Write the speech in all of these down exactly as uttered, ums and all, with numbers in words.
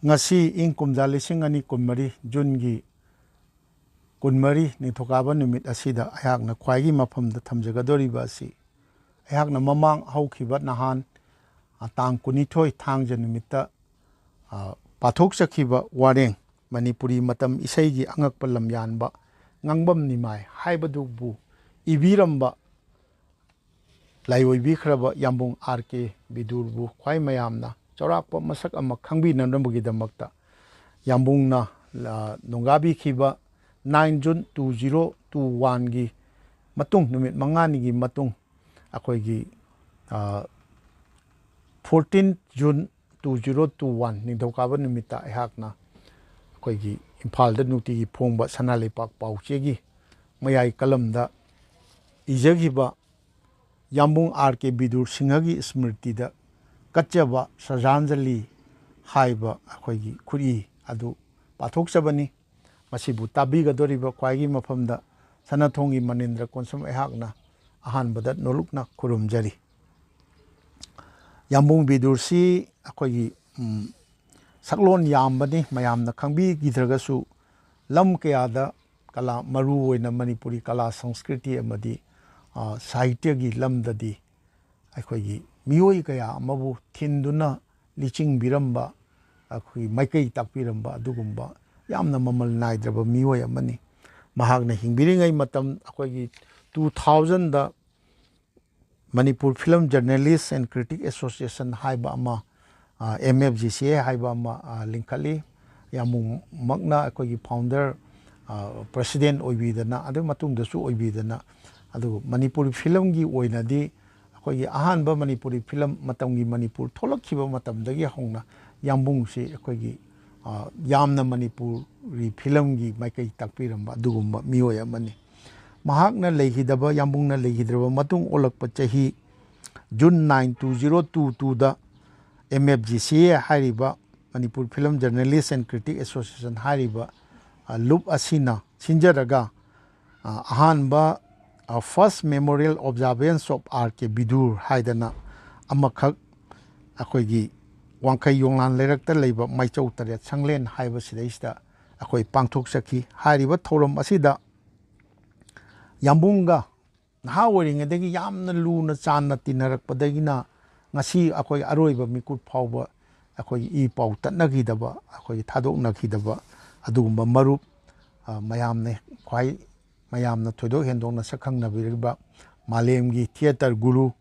ꯉꯁꯤ ꯏꯪ ꯀꯨꯝꯖꯥ ꯂꯤꯁꯤꯡ ꯑꯅꯤ ꯀꯨꯟꯃꯔꯤ ꯖꯨꯟꯒꯤ ꯀꯨꯟꯃꯔꯤ ꯅꯤꯡꯊꯧꯀꯥꯕ ꯅꯨꯃꯤꯠ ꯑꯁꯤꯗ ꯑꯩꯍꯥꯛꯅ ꯈ꯭ꯋꯥꯏꯒꯤ ꯃꯐꯝꯗ ꯊꯝꯖꯒꯗꯧꯔꯤꯕ ꯑꯁꯤ, ꯑꯩꯍꯥꯛꯅ ꯃꯃꯥꯡ ꯍꯧꯈꯤꯕ ꯅꯍꯥꯟ, ꯑ, ꯇꯥꯡ ꯀꯨꯟꯅꯤꯊꯣꯏ ꯊꯥꯡꯖ ꯅꯨꯃꯤꯠꯇ, ꯑ, ꯄꯥꯊꯣꯛꯆꯈꯤꯕ ꯋꯥꯔꯦꯡ, ꯃꯅꯤꯄꯨꯔꯤ ꯃꯇꯝ ꯏꯁꯩꯒꯤ ꯑꯉꯛꯄ ꯂꯝꯌꯥꯟꯕ ꯉꯥꯡꯕꯝ ꯅꯤꯃꯥꯏ ꯍꯥꯏꯕꯗꯨꯕꯨ ꯏꯕꯤꯔꯝꯕ ꯂꯥꯏꯑꯣꯏꯕꯤꯈ꯭ꯔꯕ ꯌꯥꯝꯕꯨꯡ ꯑꯥꯔ ꯀꯦ ꯕꯤꯗꯨꯔꯕꯨ ꯈ꯭ꯋꯥꯏ ꯃꯌꯥꯝꯅ ꯆꯥꯎꯔꯥꯛꯄ ꯃꯁꯛ ꯑꯃ ꯈꯪꯕꯤꯅꯅꯕꯒꯤꯗꯃꯛꯇ, ꯌꯥꯝꯕꯨꯡꯅ, ꯑ, ꯅꯣꯡꯒꯥꯕꯤꯈꯤꯕ nine June two zero two oneꯒꯤ ꯃꯇꯨꯡ, ꯅꯨꯃꯤꯠ ꯃꯉꯥꯅꯤꯒꯤ ꯃꯇꯨꯡ, ꯑꯩꯈꯣꯏꯒꯤ, ꯑ, fourteen June two zero two one ꯅꯤꯡꯊꯧꯀꯥꯕ ꯅꯨꯃꯤꯠꯇ ꯑꯩꯍꯥꯛꯅ ꯑꯩꯈꯣꯏꯒꯤ ꯏꯝꯐꯥꯜꯗ ꯅꯨꯡꯇꯤꯒꯤ ꯐꯣꯡꯕ ꯁꯅꯥ ꯂꯩꯄꯥꯛ ꯄꯥꯎꯆꯦꯒꯤ ꯃꯌꯥꯏ ꯀꯂꯝꯗ ꯏꯖꯈꯤꯕ ꯌꯥꯝꯕꯨꯡ ꯑꯥꯔ ꯀꯦ ꯕꯤꯗꯨꯔ ꯁꯤꯡꯍꯒꯤ ꯁ꯭ꯃ꯭ꯔꯤꯇꯤꯗ ꯀꯠꯆꯕ ꯁ꯭ꯔꯗꯥꯟꯖꯂꯤ ꯍꯥꯏꯕ ꯑꯩꯈꯣꯏꯒꯤ ꯈꯨꯠꯏ ꯑꯗꯨ ꯄꯥꯊꯣꯛꯆꯕꯅꯤ꯫ ꯃꯁꯤꯕꯨ ꯇꯥꯕꯤꯒꯗꯧꯔꯤꯕ ꯈ꯭ꯋꯥꯏꯒꯤ ꯃꯐꯝꯗ ꯁꯅꯥꯊꯣꯡꯒꯤ ꯃꯅꯤꯟꯗ꯭ꯔ ꯀꯣꯟꯁꯝ ꯑꯩꯍꯥꯛꯅ ꯑꯍꯥꯟꯕꯗ ꯅꯣꯂꯨꯛꯅ ꯈꯨꯔꯨꯝꯖꯔꯤ꯫ ꯌꯥꯝꯕꯨꯡ ꯕꯤꯗꯨꯔꯁꯤ ꯑꯩꯈꯣꯏꯒꯤ, ꯎꯝ, ꯁꯛꯂꯣꯟ ꯌꯥꯝꯕꯅꯤ, ꯃꯌꯥꯝꯅ ꯈꯪꯕꯤꯈꯤꯗ꯭ꯔꯒꯁꯨ ꯂꯝ ꯀꯌꯥꯗ ꯀꯂꯥ, ꯃꯔꯨ ꯑꯣꯏꯅ ꯃꯅꯤꯄꯨꯔꯤ ꯀꯂꯥ ꯁꯪꯁꯀ꯭ꯔꯤꯇꯤ ꯑꯃꯗꯤ, ꯑ, ꯁꯥꯍꯤꯇ꯭ꯌꯒꯤ ꯂꯝꯗꯗꯤ ꯑꯩꯈꯣꯏꯒꯤ ꯃꯤꯑꯣꯏ ꯀꯌꯥ ꯑꯃꯕꯨ ꯊꯤꯟꯗꯨꯅ ꯂꯤꯆꯤꯡꯕꯤꯔꯝꯕ, ꯑꯩꯈꯣꯏꯒꯤ ꯃꯥꯏꯀꯩ ꯇꯥꯛꯄꯤꯔꯝꯕ ꯑꯗꯨꯒꯨꯝꯕ ꯌꯥꯝꯅ ꯃꯃꯜ ꯅꯥꯏꯗ꯭ꯔꯕ ꯃꯤꯑꯣꯏ ꯑꯃꯅꯤ꯫ ꯃꯍꯥꯛꯅ ꯍꯤꯡꯕꯤꯔꯤꯉꯩ ꯃꯇꯝ ꯑꯩꯈꯣꯏꯒꯤ two thousandꯗ Manipur Film Journalist and Critic Association ꯍꯥꯏꯕ ꯑꯃ, ꯑ, M F G C A ꯍꯥꯏꯕ ꯑꯃ, ꯑ, ꯂꯤꯡꯈꯠꯂꯤ꯫ ꯌꯥꯝꯕꯨꯡꯃꯛꯅ ꯑꯩꯈꯣꯏꯒꯤ founder, ꯑ, president ꯑꯣꯏꯕꯤꯗꯅ, ꯑꯗꯨ ꯃꯇꯨꯡꯗꯁꯨ ꯑꯣꯏꯕꯤꯗꯅ, ꯑꯗꯨꯕꯨ ꯃꯅꯤꯄꯨꯔꯤ ꯐꯤꯂꯝꯒꯤ ꯑꯣꯏꯅꯗꯤ ꯑꯩꯈꯣꯏꯒꯤ ꯑꯍꯥꯟꯕ ꯃꯅꯤꯄꯨꯔꯤ ꯐꯤꯂꯝ ꯃꯇꯝꯒꯤ ꯃꯅꯤꯄꯨꯔ ꯊꯣꯛꯂꯛꯈꯤꯕ ꯃꯇꯝꯗꯒꯤ ꯍꯧꯅ ꯌꯥꯝꯕꯨꯡꯁꯤ ꯑꯩꯈꯣꯏꯒꯤ, ꯑ, ꯌꯥꯝꯅ ꯃꯅꯤꯄꯨꯔꯤ ꯐꯤꯂꯝꯒꯤ ꯃꯥꯏꯀꯩ ꯇꯥꯛꯄꯤꯔꯝꯕ ꯑꯗꯨꯒꯨꯝꯕ ꯃꯤꯑꯣꯏ ꯑꯃꯅꯤ꯫ ꯃꯍꯥꯛꯅ ꯂꯩꯈꯤꯗꯕ, ꯌꯥꯝꯕꯨꯡꯅ ꯂꯩꯈꯤꯗ꯭ꯔꯕ ꯃꯇꯨꯡ ꯑꯣꯜꯂꯛꯄ ꯆꯍꯤ June nine two zero two twoꯗ M F G C A ꯍꯥꯏꯔꯤꯕ, Manipur Film Journalist and Critic Association ꯍꯥꯏꯔꯤꯕ, ꯑ, ꯂꯨꯞ ꯑꯁꯤꯅ ꯁꯤꯟꯖꯔꯒ, ꯑ, ꯑꯍꯥꯟꯕ, ꯑ, First Memorial Observance of R K Bidur ꯍꯥꯏꯗꯅ ꯑꯃꯈꯛ ꯑꯩꯈꯣꯏꯒꯤ ꯋꯥꯡꯈꯩ ꯌꯣꯡꯂꯥꯟ ꯂꯩꯔꯛꯇ ꯂꯩꯕ ꯃꯥꯏꯆꯧ ꯇꯔꯦꯠ ꯁꯪꯂꯦꯟ ꯍꯥꯏꯕꯁꯤꯗꯩꯁꯤꯗ ꯑꯩꯈꯣꯏ ꯄꯥꯡꯊꯣꯛꯆꯈꯤ꯫ ꯍꯥꯏꯔꯤꯕ ꯊꯧꯔꯝ ꯑꯁꯤꯗ ꯌꯥꯝꯕꯨꯡꯒ ꯅꯍꯥ ꯑꯣꯏꯔꯤꯉꯩꯗꯒꯤ ꯌꯥꯝꯅ ꯂꯨꯅ ꯆꯥꯟꯅ ꯇꯤꯟꯅꯔꯛꯄꯗꯒꯤꯅ ꯉꯁꯤ ꯑꯩꯈꯣꯏ ꯑꯔꯣꯏꯕ ꯃꯤꯀꯨꯞ ꯐꯥꯎꯕ ꯑꯩꯈꯣꯏꯒꯤ ꯏ ꯄꯥꯎ ꯇꯠꯅꯈꯤꯗꯕ, ꯑꯩꯈꯣꯏꯒꯤ ꯊꯥꯗꯣꯛꯅꯈꯤꯗꯕ ꯑꯗꯨꯒꯨꯝꯕ ꯃꯔꯨꯞ, ꯑ, ꯃꯌꯥꯝꯅ ꯈ꯭ꯋꯥꯏ ꯃꯌꯥꯝꯅ ꯊꯣꯏꯗꯣꯛ ꯍꯦꯟꯗꯣꯛꯅ ꯁꯛ ꯈꯪꯅꯕꯤꯔꯤꯕ ꯃꯥꯂꯦꯝꯒꯤ ꯊꯤꯌꯦꯇꯔ ꯒꯨꯔꯨ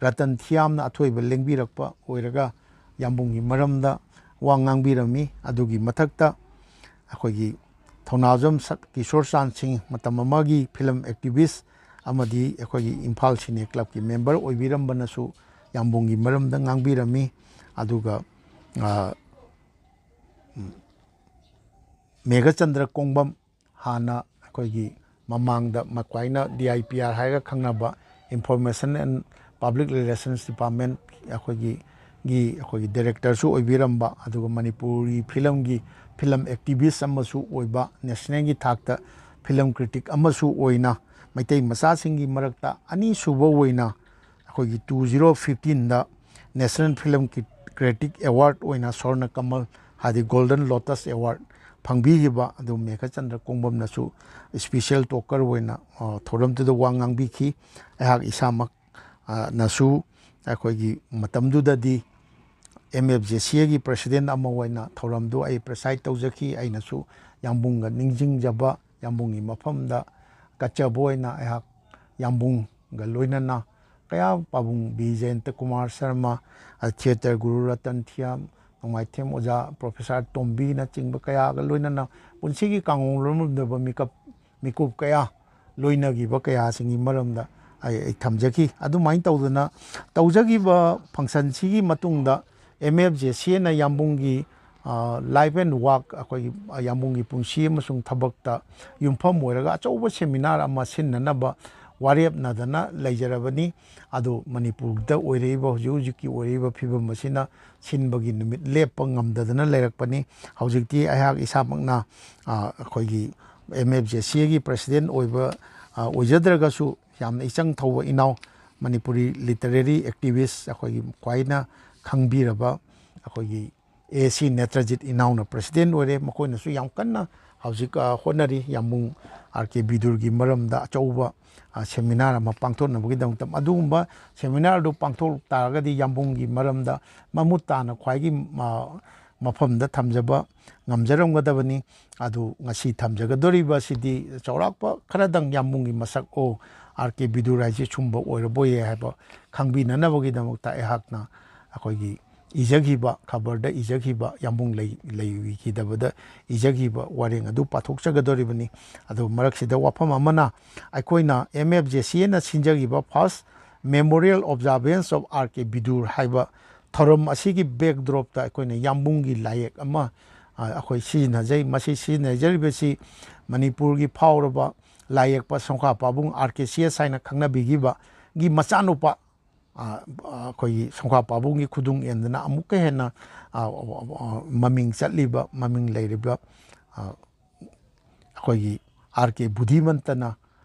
ꯔꯇꯟ ꯊꯤꯌꯥꯝꯅ ꯑꯊꯣꯏꯕ ꯂꯦꯡꯕꯤꯔꯛꯄ ꯑꯣꯏꯔꯒ ꯌꯥꯝꯕꯨꯡꯒꯤ ꯃꯔꯝꯗ ꯋꯥ ꯉꯥꯡꯕꯤꯔꯝꯃꯤ꯫ ꯑꯗꯨꯒꯤ ꯃꯊꯛꯇ ꯑꯩꯈꯣꯏꯒꯤ ꯊꯧꯅꯥꯖꯝ ꯁꯛ-, ꯀꯤꯁꯣꯔ ꯆꯥꯟ ꯁꯤꯡ, ꯃꯇꯝ ꯑꯃꯒꯤ ꯐꯤꯂꯝ ꯑꯦꯛꯇꯤꯚꯤꯁ ꯑꯃꯗꯤ ꯑꯩꯈꯣꯏꯒꯤ ꯏꯝꯐꯥꯜ ꯁꯤꯅꯦ ꯀ꯭ꯂꯕꯀꯤ ꯃꯦꯝꯕꯔ ꯑꯣꯏꯕꯤꯔꯝꯕꯅꯁꯨ ꯌꯥꯝꯕꯨꯡꯒꯤ ꯃꯔꯝꯗ ꯉꯥꯡꯕꯤꯔꯝꯃꯤ꯫ ꯑꯗꯨꯒ, ꯑ, ꯃꯦꯘꯆꯟꯗ꯭ꯔ ꯀꯣꯡꯕꯝ, ꯍꯥꯟꯅ ꯑꯩꯈꯣꯏꯒꯤ ꯃꯃꯥꯡꯗ ꯃꯈ꯭ꯋꯥꯏꯅ D I P R ꯍꯥꯏꯔꯒ ꯈꯪꯅꯕ Information and Public Relations Department ꯑꯩꯈꯣꯏꯒꯤ, ꯒꯤ ꯑꯩꯈꯣꯏꯒꯤ ꯗꯥꯏꯔꯦꯛꯇꯔꯁꯨ ꯑꯣꯏꯕꯤꯔꯝꯕ, ꯑꯗꯨꯒ ꯃꯅꯤꯄꯨꯔꯤ ꯐꯤꯂꯝꯒꯤ ꯐꯤꯂꯝ ꯑꯦꯛꯇꯤꯚꯤꯁ ꯑꯃꯁꯨ ꯑꯣꯏꯕ, ꯅꯦꯁꯅꯦꯜꯒꯤ ꯊꯥꯛꯇ ꯐꯤꯂꯝ ꯀ꯭ꯔꯤꯇꯤꯛ ꯑꯃꯁꯨ ꯑꯣꯏꯅ ꯃꯩꯇꯩ ꯃꯆꯥꯁꯤꯡꯒꯤ ꯃꯔꯛꯇ ꯑꯅꯤꯁꯨꯕ ꯑꯣꯏꯅ ꯑꯩꯈꯣꯏꯒꯤ two zero fifteenꯗ National Film Critic Award ꯑꯣꯏꯅ ꯁ꯭ꯋꯔꯅ ꯀꯃꯜ ꯍꯥꯏꯗꯤ Golden Lotus Award ꯐꯪꯕꯤꯈꯤꯕ ꯑꯗꯨ ꯃꯦꯘꯆꯟꯗ꯭ꯔ ꯀꯣꯡꯕꯝꯅꯁꯨ ꯏꯁꯄꯤꯁꯦꯜ ꯇꯣꯀꯔ ꯑꯣꯏꯅ, ꯑ, ꯊꯧꯔꯝꯗꯨꯗ ꯋꯥ ꯉꯥꯡꯕꯤꯈꯤ꯫ ꯑꯩꯍꯥꯛ ꯏꯁꯥꯃꯛ, ꯑ, ꯅꯁꯨ ꯑꯩꯈꯣꯏꯒꯤ ꯃꯇꯝꯗꯨꯗꯗꯤ M F J C Aꯒꯤ ꯄ꯭ꯔꯁꯤꯗꯦꯟ ꯑꯃ ꯑꯣꯏꯅ ꯊꯧꯔꯝꯗꯨ ꯑꯩ ꯄ꯭ꯔꯦꯁꯥꯏꯠ ꯇꯧꯖꯈꯤ꯫ ꯑꯩꯅꯁꯨ ꯌꯥꯝꯕꯨꯡꯒ ꯅꯤꯡꯁꯤꯡꯖꯕ, ꯌꯥꯝꯕꯨꯡꯒꯤ ꯃꯐꯝꯗ ꯀꯠꯆꯕ ꯑꯣꯏꯅ ꯑꯩꯍꯥꯛ ꯌꯥꯝꯕꯨꯡꯒ ꯂꯣꯏꯅꯅ ꯀꯌꯥ, ꯄꯥꯕꯨꯡ ꯕꯤ ꯖꯌꯟꯇ ꯀꯨꯃꯥꯔ ꯁꯔꯃ, ꯑ, ꯊꯤꯌꯦꯇꯔ ꯒꯨꯔꯨ ꯔꯇꯟ ꯊꯤꯌꯥꯝ, ꯅꯣꯡꯃꯥꯏꯊꯦꯝ ꯑꯣꯖꯥ ꯄ꯭ꯔꯣꯐꯦꯁꯥꯔ ꯇꯣꯝꯕꯤꯅꯆꯤꯡꯕ ꯀꯌꯥꯒ ꯂꯣꯏꯅꯅ ꯄꯨꯟꯁꯤꯒꯤ ꯀꯥꯡꯍꯧ ꯂꯣꯟꯂꯝꯗꯕ ꯃꯤꯀꯞ, ꯃꯤꯀꯨꯞ ꯀꯌꯥ ꯂꯣꯏꯅꯈꯤꯕ ꯀꯌꯥꯁꯤꯡꯒꯤ ꯃꯔꯝꯗ ꯑꯩ, ꯑꯩ ꯊꯝꯖꯈꯤ꯫ ꯑꯗꯨꯃꯥꯏꯅ ꯇꯧꯗꯅ ꯇꯧꯖꯈꯤꯕ ꯐꯪꯁꯟꯁꯤꯒꯤ ꯃꯇꯨꯡꯗ M F J C Aꯅ ꯌꯥꯝꯕꯨꯡꯒꯤ, ꯑ, life and work, ꯑꯩꯈꯣꯏꯒꯤ, ꯑ, ꯌꯥꯝꯕꯨꯡꯒꯤ ꯄꯨꯟꯁꯤ ꯑꯃꯁꯨꯡ ꯊꯕꯛꯇ ꯌꯨꯝꯐꯝ ꯑꯣꯏꯔꯒ ꯑꯆꯧꯕ ꯁꯦꯃꯤꯅꯥꯔ ꯑꯃ ꯁꯤꯟꯅꯅꯕ ꯋꯥꯔꯦꯞꯅꯗꯅ ꯂꯩꯖꯔꯕꯅꯤ꯫ ꯑꯗꯨ ꯃꯅꯤꯄꯨꯔꯗ ꯑꯣꯏꯔꯛꯏꯕ, ꯍꯧꯖꯤꯛ ꯍꯧꯖꯤꯛꯀꯤ ꯑꯣꯏꯔꯛꯏꯕ ꯐꯤꯕꯝ ꯑꯁꯤꯅ ꯁꯤꯟꯕꯒꯤ ꯅꯨꯃꯤꯠ ꯂꯦꯞꯄ ꯉꯝꯗꯗꯅ ꯂꯩꯔꯛꯄꯅꯤ꯫ ꯍꯧꯖꯤꯛꯇꯤ ꯑꯩꯍꯥꯛ ꯏꯁꯥꯃꯛꯅ, ꯑ, ꯑꯩꯈꯣꯏꯒꯤ M F J C Aꯒꯤ ꯄ꯭ꯔꯁꯤꯗꯦꯟ ꯑꯣꯏꯕ, ꯑ, ꯑꯣꯏꯖꯗ꯭ꯔꯒꯁꯨ ꯌꯥꯝꯅ ꯏꯆꯪ ꯊꯧꯕ ꯏꯅꯥꯎ, ꯃꯅꯤꯄꯨꯔꯤ ꯂꯤꯇꯔꯦꯔꯤ ꯑꯦꯛꯇꯤꯚꯤꯁ, ꯑꯩꯈꯣꯏꯒꯤ ꯈ꯭ꯋꯥꯏꯅ ꯈꯪꯕꯤꯔꯕ, ꯑꯩꯈꯣꯏꯒꯤ ꯑꯦ ꯁꯤ ꯅꯦꯇ꯭ꯔꯖꯤꯠ ꯏꯅꯥꯎꯅ ꯄ꯭ꯔꯁꯤꯗꯦꯟ ꯑꯣꯏꯔꯦ꯫ ꯃꯈꯣꯏꯅꯁꯨ ꯌꯥꯝ ꯀꯟꯅ ꯍꯧꯖꯤꯛ ꯍꯣꯠꯅꯔꯤ꯫ ꯌꯥꯝꯕꯨꯡ ꯑꯥꯔ ꯀꯦ ꯕꯤꯗꯨꯔꯒꯤ ꯃꯔꯝꯗ ꯑꯆꯧꯕ ꯁꯦꯃꯤꯅꯥꯔ ꯑꯃ ꯄꯥꯡꯊꯣꯛꯅꯕꯒꯤꯗꯃꯛꯇ꯫ ꯑꯗꯨꯒꯨꯝꯕ ꯁꯦꯃꯤꯅꯥꯔꯗꯨ ꯄꯥꯡꯊꯣꯛ ꯇꯥꯔꯒꯗꯤ ꯌꯥꯝꯕꯨꯡꯒꯤ ꯃꯔꯝꯗ ꯃꯃꯨꯠ ꯇꯥꯅ ꯈ꯭ꯋꯥꯏꯒꯤ ꯃꯐꯝꯗ ꯊꯝꯖꯕ ꯉꯝꯖꯔꯝꯒꯗꯕꯅꯤ꯫ ꯑꯗꯨ ꯉꯁꯤ ꯊꯝꯖꯒꯗꯧꯔꯤꯕ ꯑꯁꯤꯗꯤ ꯆꯥꯎꯔꯥꯛꯄ ꯈꯔꯗꯪ ꯌꯥꯝꯕꯨꯡꯒꯤ ꯃꯁꯛ, ꯑꯣ, ꯑꯥꯔ ꯀꯦ ꯕꯤꯗꯨꯔ ꯍꯥꯏꯁꯤ ꯁꯨꯝꯕ ꯑꯣꯏꯔꯕꯣꯏꯌꯦ ꯍꯥꯏꯕ ꯈꯪꯕꯤꯅꯅꯕꯒꯤꯗꯃꯛꯇ ꯑꯩꯍꯥꯛꯅ ꯑꯩꯈꯣꯏꯒꯤ ꯏꯖꯈꯤꯕ, ꯈꯕꯔꯗ ꯏꯖꯈꯤꯕ, ꯌꯥꯝꯕꯨꯡ ꯂꯩ-, ꯂꯩꯈꯤꯗꯕꯗ ꯏꯖꯈꯤꯕ ꯋꯥꯔꯦꯡ ꯑꯗꯨ ꯄꯥꯊꯣꯛꯆꯒꯗꯧꯔꯤꯕꯅꯤ꯫ ꯑꯗꯨ ꯃꯔꯛꯁꯤꯗ ꯋꯥꯐꯝ ꯑꯃꯅ, ꯑꯩꯈꯣꯏꯅ ꯑꯦꯝ ꯑꯦꯐ ꯖꯦ ꯁꯤ ꯑꯦꯅ ꯁꯤꯟꯖꯈꯤꯕ First Memorial Observance of R K Bidur ꯍꯥꯏꯕ ꯊꯧꯔꯝ ꯑꯁꯤꯒꯤ ꯕꯦꯛꯗ꯭ꯔꯣꯞꯇ ꯑꯩꯈꯣꯏꯅ ꯌꯥꯝꯕꯨꯡꯒꯤ ꯂꯥꯏꯌꯦꯛ ꯑꯃ, ꯑ, ꯑꯩꯈꯣꯏ ꯁꯤꯖꯤꯟꯅꯖꯩ꯫ ꯃꯁꯤ ꯁꯤꯖꯤꯟꯅꯖꯔꯤꯕꯁꯤ ꯃꯅꯤꯄꯨꯔꯒꯤ ꯐꯥꯎꯔꯕ ꯂꯥꯏꯌꯦꯛꯄ ꯁꯣꯡꯈꯥ ꯄꯥꯕꯨꯡ, ꯑꯥꯔ ꯀꯦ ꯁꯤ ꯑꯦꯁ ꯍꯥꯏꯅ ꯈꯪꯅꯕꯤꯈꯤꯕ, ꯒꯤ ꯃꯆꯥꯅꯨꯄꯥ, ꯑ, ꯑ, ꯑꯩꯈꯣꯏꯒꯤ ꯁꯣꯡꯈꯥ ꯄꯥꯕꯨꯡꯒꯤ ꯈꯨꯗꯨꯡ ꯑꯦꯟꯗꯅ ꯑꯃꯨꯛꯀ ꯍꯦꯟꯅ, ꯑ, ꯑ, ꯑ, ꯃꯃꯤꯡ ꯆꯠꯂꯤꯕ, ꯃꯃꯤꯡ ꯂꯩꯔꯤꯕ, ꯑ, ꯑꯩꯈꯣꯏꯒꯤ ꯑꯥꯔ ꯀꯦ ꯕꯨꯙꯤꯃꯟꯇꯅ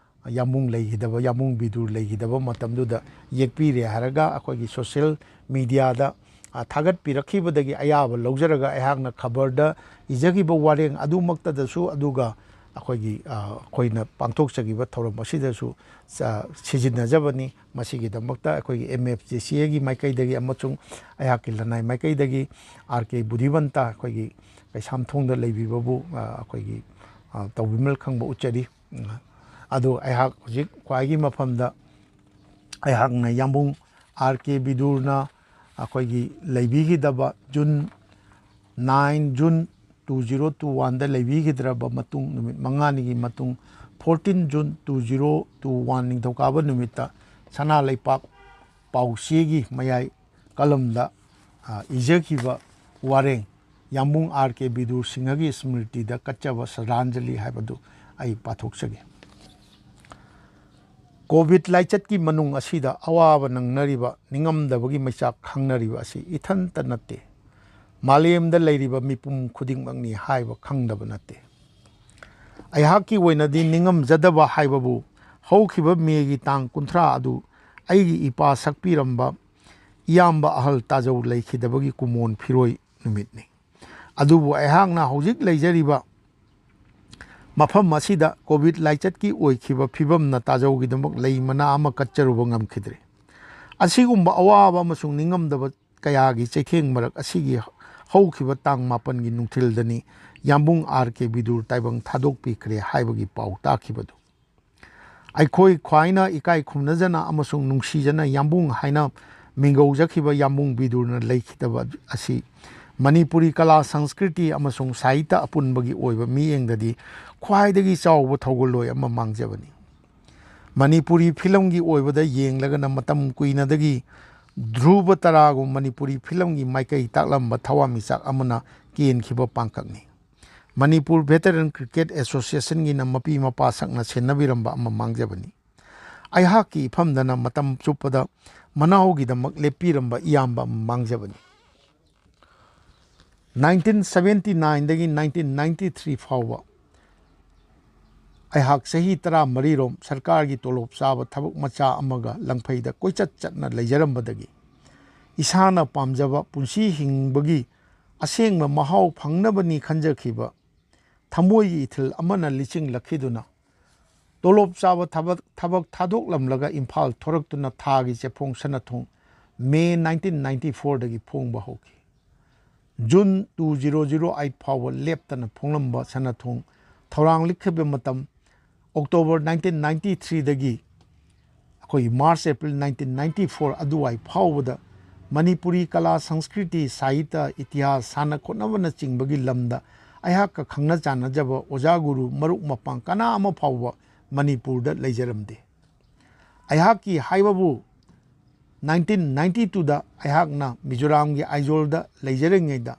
ꯌꯥꯝꯕꯨꯡ ꯂꯩꯈꯤꯗꯕ, ꯌꯥꯝꯕꯨꯡ ꯕꯤꯗꯨꯔ ꯂꯩꯈꯤꯗꯕ ꯃꯇꯝꯗꯨꯗ ꯌꯦꯛꯄꯤꯔꯦ ꯍꯥꯏꯔꯒ ꯑꯩꯈꯣꯏꯒꯤ ꯁꯣꯁꯤꯌꯦꯜ ꯃꯤꯗꯤꯌꯥꯗ, ꯑ, ꯊꯥꯒꯠꯄꯤꯔꯛꯈꯤꯕꯗꯒꯤ ꯑꯌꯥꯕ ꯂꯧꯖꯔꯒ ꯑꯩꯍꯥꯛꯅ ꯈꯕꯔꯗ ꯏꯖꯈꯤꯕ ꯋꯥꯔꯦꯡ ꯑꯗꯨꯃꯛꯇꯗꯁꯨ, ꯑꯗꯨꯒ ꯑꯩꯈꯣꯏꯒꯤ, ꯑ, ꯑꯩꯈꯣꯏꯅ ꯄꯥꯡꯊꯣꯛꯆꯈꯤꯕ ꯊꯧꯔꯝ ꯑꯁꯤꯗꯁꯨ, ꯑ, ꯁꯤꯖꯤꯟꯅꯖꯕꯅꯤ꯫ ꯃꯁꯤꯒꯤꯗꯃꯛꯇ ꯑꯩꯈꯣꯏꯒꯤ ꯑꯦꯝ ꯑꯦꯐ ꯖꯦ ꯁꯤ ꯑꯦꯒꯤ ꯃꯥꯏꯀꯩꯗꯒꯤ ꯑꯃꯁꯨꯡ ꯑꯩꯍꯥꯛꯀꯤ ꯂꯅꯥꯏ ꯃꯥꯏꯀꯩꯗꯒꯤ ꯑꯥꯔ ꯀꯦ ꯕꯨꯙꯤꯃꯟꯇ ꯑꯩꯈꯣꯏꯒꯤ ꯀꯩꯁꯥꯝꯊꯣꯡꯗ ꯂꯩꯕꯤꯕꯕꯨ, ꯑ, ꯑꯩꯈꯣꯏꯒꯤ, ꯑ, ꯇꯧꯕꯤꯃꯜ ꯈꯪꯕ ꯎꯠꯆꯔꯤ꯫ ꯑꯗꯨ ꯑꯩꯍꯥꯛ ꯍꯧꯖꯤꯛ ꯈ꯭ꯋꯥꯏꯒꯤ ꯃꯐꯝꯗ ꯑꯩꯍꯥꯛꯅ ꯌꯥꯝꯕꯨꯡ ꯑꯥꯔ ꯀꯦ ꯕꯤꯗꯨꯔꯅ ꯑꯩꯈꯣꯏꯒꯤ ꯂꯩꯕꯤꯈꯤꯗꯕ June, nine June two zero two oneꯗ ꯂꯩꯕꯤꯈꯤꯗ꯭ꯔꯕ ꯃꯇꯨꯡ, ꯅꯨꯃꯤꯠ ꯃꯉꯥꯅꯤꯒꯤ ꯃꯇꯨꯡ, fourteen June two zero two one ꯅꯤꯡꯊꯧꯀꯥꯕ ꯅꯨꯃꯤꯠꯇ ꯁꯅꯥ ꯂꯩꯄꯥꯛ ꯄꯥꯎꯆꯦꯒꯤ ꯃꯌꯥꯏ ꯀꯂꯝꯗ, ꯑ, ꯏꯖꯈꯤꯕ ꯋꯥꯔꯦꯡ ꯌꯥꯝꯕꯨꯡ ꯑꯥꯔ ꯀꯦ ꯕꯤꯗꯨꯔ ꯁꯤꯡꯍꯒꯤ ꯁ꯭ꯃ꯭ꯔꯤꯇꯤꯗ ꯀꯠꯆꯕ ꯁ꯭ꯔꯗꯥꯟꯖꯂꯤ ꯍꯥꯏꯕꯗꯨ ꯑꯩ ꯄꯥꯊꯣꯛꯆꯒꯦ꯫ ꯀꯣꯚꯤꯗ ꯂꯥꯏꯆꯠꯀꯤ ꯃꯅꯨꯡ ꯑꯁꯤꯗ ꯑꯋꯥꯕ ꯅꯪꯅꯔꯤꯕ, ꯅꯤꯡꯉꯝꯗꯕꯒꯤ ꯃꯩꯆꯥꯛ ꯈꯪꯅꯔꯤꯕ ꯑꯁꯤ ꯏꯊꯟꯇ ꯅꯠꯇꯦ, ꯃꯥꯂꯦꯝꯗ ꯂꯩꯔꯤꯕ ꯃꯤꯄꯨꯝ ꯈꯨꯗꯤꯡꯃꯛꯅꯤ ꯍꯥꯏꯕ ꯈꯪꯗꯕ ꯅꯠꯇꯦ꯫ ꯑꯩꯍꯥꯛꯀꯤ ꯑꯣꯏꯅꯗꯤ ꯅꯤꯡꯉꯝꯖꯗꯕ ꯍꯥꯏꯕꯕꯨ ꯍꯧꯈꯤꯕ ꯃꯦꯒꯤ ꯇꯥꯡ ꯀꯨꯟꯊ꯭ꯔꯥ ꯑꯗꯨ ꯑꯩꯒꯤ ꯏꯄꯥ ꯁꯛꯄꯤꯔꯝꯕ ꯏꯌꯥꯝꯕ ꯑꯍꯜ ꯇꯥꯖꯧ ꯂꯩꯈꯤꯗꯕꯒꯤ ꯀꯨꯃꯣꯟ ꯐꯤꯔꯣꯏ ꯅꯨꯃꯤꯠꯅꯤ꯫ ꯑꯗꯨꯕꯨ ꯑꯩꯍꯥꯛꯅ ꯍꯧꯖꯤꯛ ꯂꯩꯖꯔꯤꯕ ꯃꯐꯝ ꯑꯁꯤꯗ ꯀꯣꯚꯤꯗ ꯂꯥꯏꯆꯠꯀꯤ ꯑꯣꯏꯈꯤꯕ ꯐꯤꯕꯝꯅ ꯇꯥꯖꯧꯒꯤꯗꯃꯛ ꯂꯩ ꯃꯅꯥ ꯑꯃ ꯀꯠꯆꯔꯨꯕ ꯉꯝꯈꯤꯗ꯭ꯔꯦ꯫ ꯑꯁꯤꯒꯨꯝꯕ ꯑꯋꯥꯕ ꯑꯃꯁꯨꯡ ꯅꯤꯡꯉꯝꯗꯕ ꯀꯌꯥꯒꯤ ꯆꯩꯊꯦꯡ ꯃꯔꯛ ꯑꯁꯤꯒꯤ ꯍꯧꯈꯤꯕ ꯇꯥꯡ ꯃꯥꯄꯟꯒꯤ ꯅꯨꯡꯊꯤꯜꯗꯅꯤ ꯌꯥꯝꯕꯨꯡ ꯑꯥꯔ ꯀꯦ ꯕꯤꯗꯨꯔ ꯇꯥꯏꯕꯪ ꯊꯥꯗꯣꯛꯄꯤꯈ꯭ꯔꯦ ꯍꯥꯏꯕꯒꯤ ꯄꯥꯎ ꯇꯥꯈꯤꯕꯗꯨ꯫ ꯑꯩꯈꯣꯏ ꯈ꯭ꯋꯥꯏꯅ ꯏꯀꯥꯏ ꯈꯨꯝꯅꯖꯅ ꯑꯃꯁꯨꯡ ꯅꯨꯡꯁꯤꯖꯅ ꯌꯥꯝꯕꯨꯡ ꯍꯥꯏꯅ ꯃꯤꯡꯒꯧꯖꯈꯤꯕ ꯌꯥꯝꯕꯨꯡ ꯕꯤꯗꯨꯔꯅ ꯂꯩꯈꯤꯗꯕ ꯑꯁꯤ ꯃꯅꯤꯄꯨꯔꯤ ꯀꯂꯥ, ꯁꯪꯁꯀ꯭ꯔꯤꯇꯤ ꯑꯃꯁꯨꯡ ꯁꯥꯍꯤꯇ꯭ꯌ ꯑꯄꯨꯟꯕꯒꯤ ꯑꯣꯏꯕ ꯃꯤꯠꯌꯦꯡꯗꯗꯤ ꯈ꯭ꯋꯥꯏꯗꯒꯤ ꯆꯥꯎꯕ ꯊꯧꯒꯜꯂꯣꯏ ꯑꯃ ꯃꯥꯡꯖꯕꯅꯤ꯫ ꯃꯅꯤꯄꯨꯔꯤ ꯐꯤꯂꯝꯒꯤ ꯑꯣꯏꯕꯗ ꯌꯦꯡꯂꯒꯅ ꯃꯇꯝ ꯀꯨꯏꯅꯗꯒꯤ ꯙ꯭ꯔꯨꯕ ꯇꯔꯥꯒꯨꯝ ꯃꯅꯤꯄꯨꯔꯤ ꯐꯤꯂꯝꯒꯤ ꯃꯥꯏꯀꯩ ꯇꯥꯛꯂꯝꯕ ꯊꯋꯥꯟꯃꯤꯆꯥꯛ ꯑꯃꯅ ꯀꯦꯟꯈꯤꯕ ꯄꯥꯡꯀꯛꯅꯤ꯫ ꯃꯅꯤꯄꯨꯔ ꯚꯦꯇꯔꯟ ꯀ꯭ꯔꯤꯀꯦꯠ ꯑꯦꯁꯣꯁꯤꯌꯦꯁꯟꯒꯤꯅ ꯃꯄꯤ ꯃꯄꯥ ꯁꯛꯅ ꯁꯦꯟꯅꯕꯤꯔꯝꯕ ꯑꯃ ꯃꯥꯡꯖꯕꯅꯤ꯫ ꯑꯩꯍꯥꯛꯀꯤ ꯏꯐꯝꯗꯅ ꯃꯇꯝ ꯆꯨꯞꯄꯗ ꯃꯅꯥꯎꯒꯤꯗꯃꯛ ꯂꯦꯞꯄꯤꯔꯝꯕ ꯏꯌꯥꯝꯕ ꯑꯃ ꯃꯥꯡꯖꯕꯅꯤ꯫ ꯅꯥꯏꯟꯇꯤꯟ ꯁꯕꯦꯟꯇꯤ ꯅꯥꯏꯟꯗꯒꯤ ꯅꯥꯏꯟꯇꯤꯟ ꯅꯥꯏꯟꯇꯤ ꯊ꯭ꯔꯤ ꯐꯥꯎꯕ ꯑꯩꯍꯥꯛ ꯆꯍꯤ ꯇꯔꯥꯃꯔꯤꯔꯣꯝ ꯁꯔꯀꯥꯔꯒꯤ ꯇꯣꯂꯣꯞ ꯆꯥꯕ ꯊꯕꯛ ꯃꯆꯥ ꯑꯃꯒ ꯂꯪꯐꯩꯗ ꯀꯣꯏꯆꯠ ꯆꯠꯅ ꯂꯩꯖꯔꯝꯕꯗꯒꯤ ꯏꯁꯥꯅ ꯄꯥꯝꯖꯕ ꯄꯨꯟꯁꯤ ꯍꯤꯡꯕꯒꯤ ꯑꯁꯦꯡꯕ ꯃꯍꯥꯎ ꯐꯪꯅꯕꯅꯤ ꯈꯟꯖꯈꯤꯕ ꯊꯃꯣꯏꯒꯤ ꯏꯊꯤꯜ ꯑꯃꯅ ꯂꯤꯆꯤꯡꯂꯛꯈꯤꯗꯨꯅ ꯇꯣꯂꯣꯞ ꯆꯥꯕ ꯊꯕꯛ, ꯊꯕꯛ ꯊꯥꯗꯣꯛꯂꯝꯂꯒ ꯏꯝꯐꯥꯜ ꯊꯣꯔꯛꯇꯨꯅ ꯊꯥꯒꯤ ꯆꯦꯐꯣꯡ ꯁꯅꯥꯊꯣꯡ ꯃꯦ ꯅꯥꯏꯟꯇꯤꯟ ꯅꯥꯏꯟꯇꯤ ꯐꯣꯔꯗꯒꯤ ꯐꯣꯡꯕ ꯍꯧꯈꯤ꯫ June two zero zero eight ꯐꯥꯎꯕ ꯂꯦꯞꯇꯅ ꯐꯣꯡꯂꯝꯕ ꯁꯅꯥꯊꯣꯡ ꯊꯧꯔꯥꯡ ꯂꯤꯛꯈꯤꯕ ꯃꯇꯝ ꯑꯣꯛꯇꯣꯕꯔ ꯅꯥꯏꯟꯇꯤꯟ ꯅꯥꯏꯟꯇꯤ ꯊ꯭ꯔꯤꯗꯒꯤ ꯑꯩꯈꯣꯏꯒꯤ March, April nineteen ninety four ꯑꯗꯨꯋꯥꯏ ꯐꯥꯎꯕꯗ ꯃꯅꯤꯄꯨꯔꯤ ꯀꯂꯥ, ꯁꯪꯁꯀ꯭ꯔꯤꯇꯤ, ꯁꯥꯍꯤꯇ꯭ꯌ, ꯏꯇꯤꯍꯥꯁ, ꯁꯥꯟꯅ ꯈꯣꯠꯅꯕꯅꯆꯤꯡꯕꯒꯤ ꯂꯝꯗ ꯑꯩꯍꯥꯛꯀ ꯈꯪꯅ ꯆꯥꯟꯅꯖꯕ ꯑꯣꯖꯥ ꯒꯨꯔꯨ ꯃꯔꯨꯞ ꯃꯄꯥꯡ ꯀꯅꯥ ꯑꯃ ꯐꯥꯎꯕ ꯃꯅꯤꯄꯨꯔꯗ ꯂꯩꯖꯔꯝꯗꯦ꯫ ꯑꯩꯍꯥꯛꯀꯤ ꯍꯥꯏꯕꯕꯨ ꯅꯥꯏꯟꯇꯤꯟ ꯅꯥꯏꯟꯇꯤ ꯇꯨꯗ ꯑꯩꯍꯥꯛꯅ ꯃꯤꯖꯣꯔꯥꯝꯒꯤ ꯑꯥꯏꯖꯣꯜꯗ ꯂꯩꯖꯔꯤꯉꯩꯗ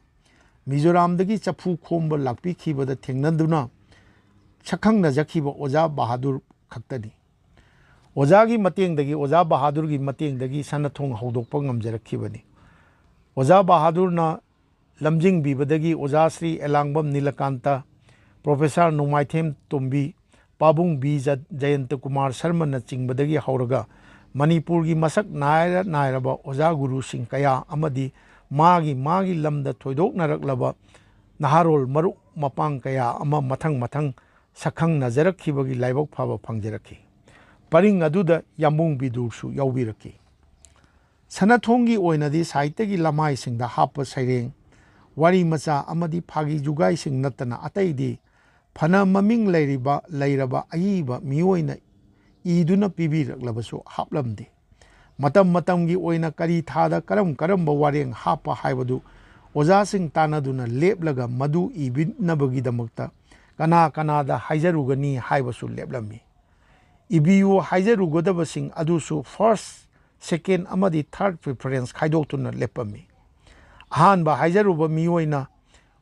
ꯃꯤꯖꯣꯔꯥꯝꯗꯒꯤ ꯆꯐꯨ ꯈꯣꯝꯕ ꯂꯥꯛꯄꯤꯈꯤꯕꯗ ꯊꯦꯡꯅꯗꯨꯅ ꯁꯛꯈꯪꯅꯖꯈꯤꯕ ꯑꯣꯖꯥ ꯕꯍꯥꯗꯨꯔ ꯈꯛꯇꯅꯤ꯫ ꯑꯣꯖꯥꯒꯤ ꯃꯇꯦꯡꯗꯒꯤ, ꯑꯣꯖꯥ ꯕꯍꯥꯗꯨꯔꯒꯤ ꯃꯇꯦꯡꯗꯒꯤ ꯁꯅꯥꯊꯣꯡ ꯍꯧꯗꯣꯛꯄ ꯉꯝꯖꯔꯛꯈꯤꯕꯅꯤ꯫ ꯑꯣꯖꯥ ꯕꯍꯥꯗꯨꯔꯅ ꯂꯝꯖꯤꯡꯕꯤꯕꯗꯒꯤ ꯑꯣꯖꯥ ꯁ꯭ꯔꯤ ꯑꯦꯂꯥꯡꯕꯝ ꯅꯤꯂꯀꯥꯟꯇ, ꯄ꯭ꯔꯣꯐꯦꯁꯥꯔ ꯅꯣꯡꯃꯥꯏꯊꯦꯝ ꯇꯣꯝꯕꯤ, ꯄꯥꯕꯨꯡ ꯕꯤ ꯖ-, ꯖꯌꯟꯇ ꯀꯨꯃꯥꯔ ꯁꯔꯃꯅꯆꯤꯡꯕꯗꯒꯤ ꯍꯧꯔꯒ ꯃꯅꯤꯄꯨꯔꯒꯤ ꯃꯁꯛ ꯅꯥꯏꯔ ꯅꯥꯏꯔꯕ ꯑꯣꯖꯥ ꯒꯨꯔꯨꯁꯤꯡ ꯀꯌꯥ ꯑꯃꯗꯤ ꯃꯥꯒꯤ ꯃꯥꯒꯤ ꯂꯝꯗ ꯊꯣꯏꯗꯣꯛꯅꯔꯛꯂꯕ ꯅꯍꯥꯔꯣꯜ ꯃꯔꯨꯞ ꯃꯄꯥꯡ ꯀꯌꯥ ꯑꯃ ꯃꯊꯪ ꯃꯊꯪ ꯁꯛꯈꯪꯅꯖꯔꯛꯈꯤꯕꯒꯤ ꯂꯥꯏꯕꯛ ꯐꯕ ꯐꯪꯖꯔꯛꯈꯤ꯫ ꯄꯔꯤꯡ ꯑꯗꯨꯗ ꯌꯥꯝꯕꯨꯡ ꯕꯤꯗꯨꯔꯁꯨ ꯌꯥꯎꯕꯤꯔꯛꯈꯤ꯫ ꯁꯅꯥꯊꯣꯡꯒꯤ ꯑꯣꯏꯅꯗꯤ ꯁꯥꯍꯤꯇ꯭ꯌꯒꯤ ꯂꯃꯥꯏꯁꯤꯡꯗ ꯍꯥꯞꯄ ꯁꯩꯔꯦꯡ, ꯋꯥꯔꯤ ꯃꯆꯥ ꯑꯃꯗꯤ ꯐꯥꯒꯤ ꯖꯨꯒꯥꯏꯁꯤꯡ ꯅꯠꯇꯅ ꯑꯇꯩꯗꯤ ꯐꯅ ꯃꯃꯤꯡ ꯂꯩꯔꯤꯕ, ꯂꯩꯔꯕ ꯑꯏꯕ ꯃꯤꯑꯣꯏꯅ ꯏꯗꯨꯅ ꯄꯤꯕꯤꯔꯛꯂꯕꯁꯨ ꯍꯥꯞꯂꯝꯗꯦ꯫ ꯃꯇꯝ ꯃꯇꯝꯒꯤ ꯑꯣꯏꯅ ꯀꯔꯤ ꯊꯥꯗ ꯀꯔꯝ ꯀꯔꯝꯕ ꯋꯥꯔꯦꯡ ꯍꯥꯞꯄ ꯍꯥꯏꯕꯗꯨ ꯑꯣꯖꯥꯁꯤꯡ ꯇꯥꯟꯅꯗꯨꯅ ꯂꯦꯞꯂꯒ ꯃꯗꯨ ꯏꯕꯤꯅꯕꯒꯤꯗꯃꯛꯇ ꯀꯅꯥ ꯀꯅꯥꯗ ꯍꯥꯏꯖꯔꯨꯒꯅꯤ ꯍꯥꯏꯕꯁꯨ ꯂꯦꯞꯂꯝꯃꯤ꯫ ꯏꯕꯤꯌꯨ ꯍꯥꯏꯖꯔꯨꯒꯗꯕꯁꯤꯡ ꯑꯗꯨꯁꯨ first, second ꯑꯃꯗꯤ third preference ꯈꯥꯏꯗꯣꯛꯇꯨꯅ ꯂꯦꯞꯄꯝꯃꯤ꯫ ꯑꯍꯥꯟꯕ ꯍꯥꯏꯖꯔꯨꯕ ꯃꯤꯑꯣꯏꯅ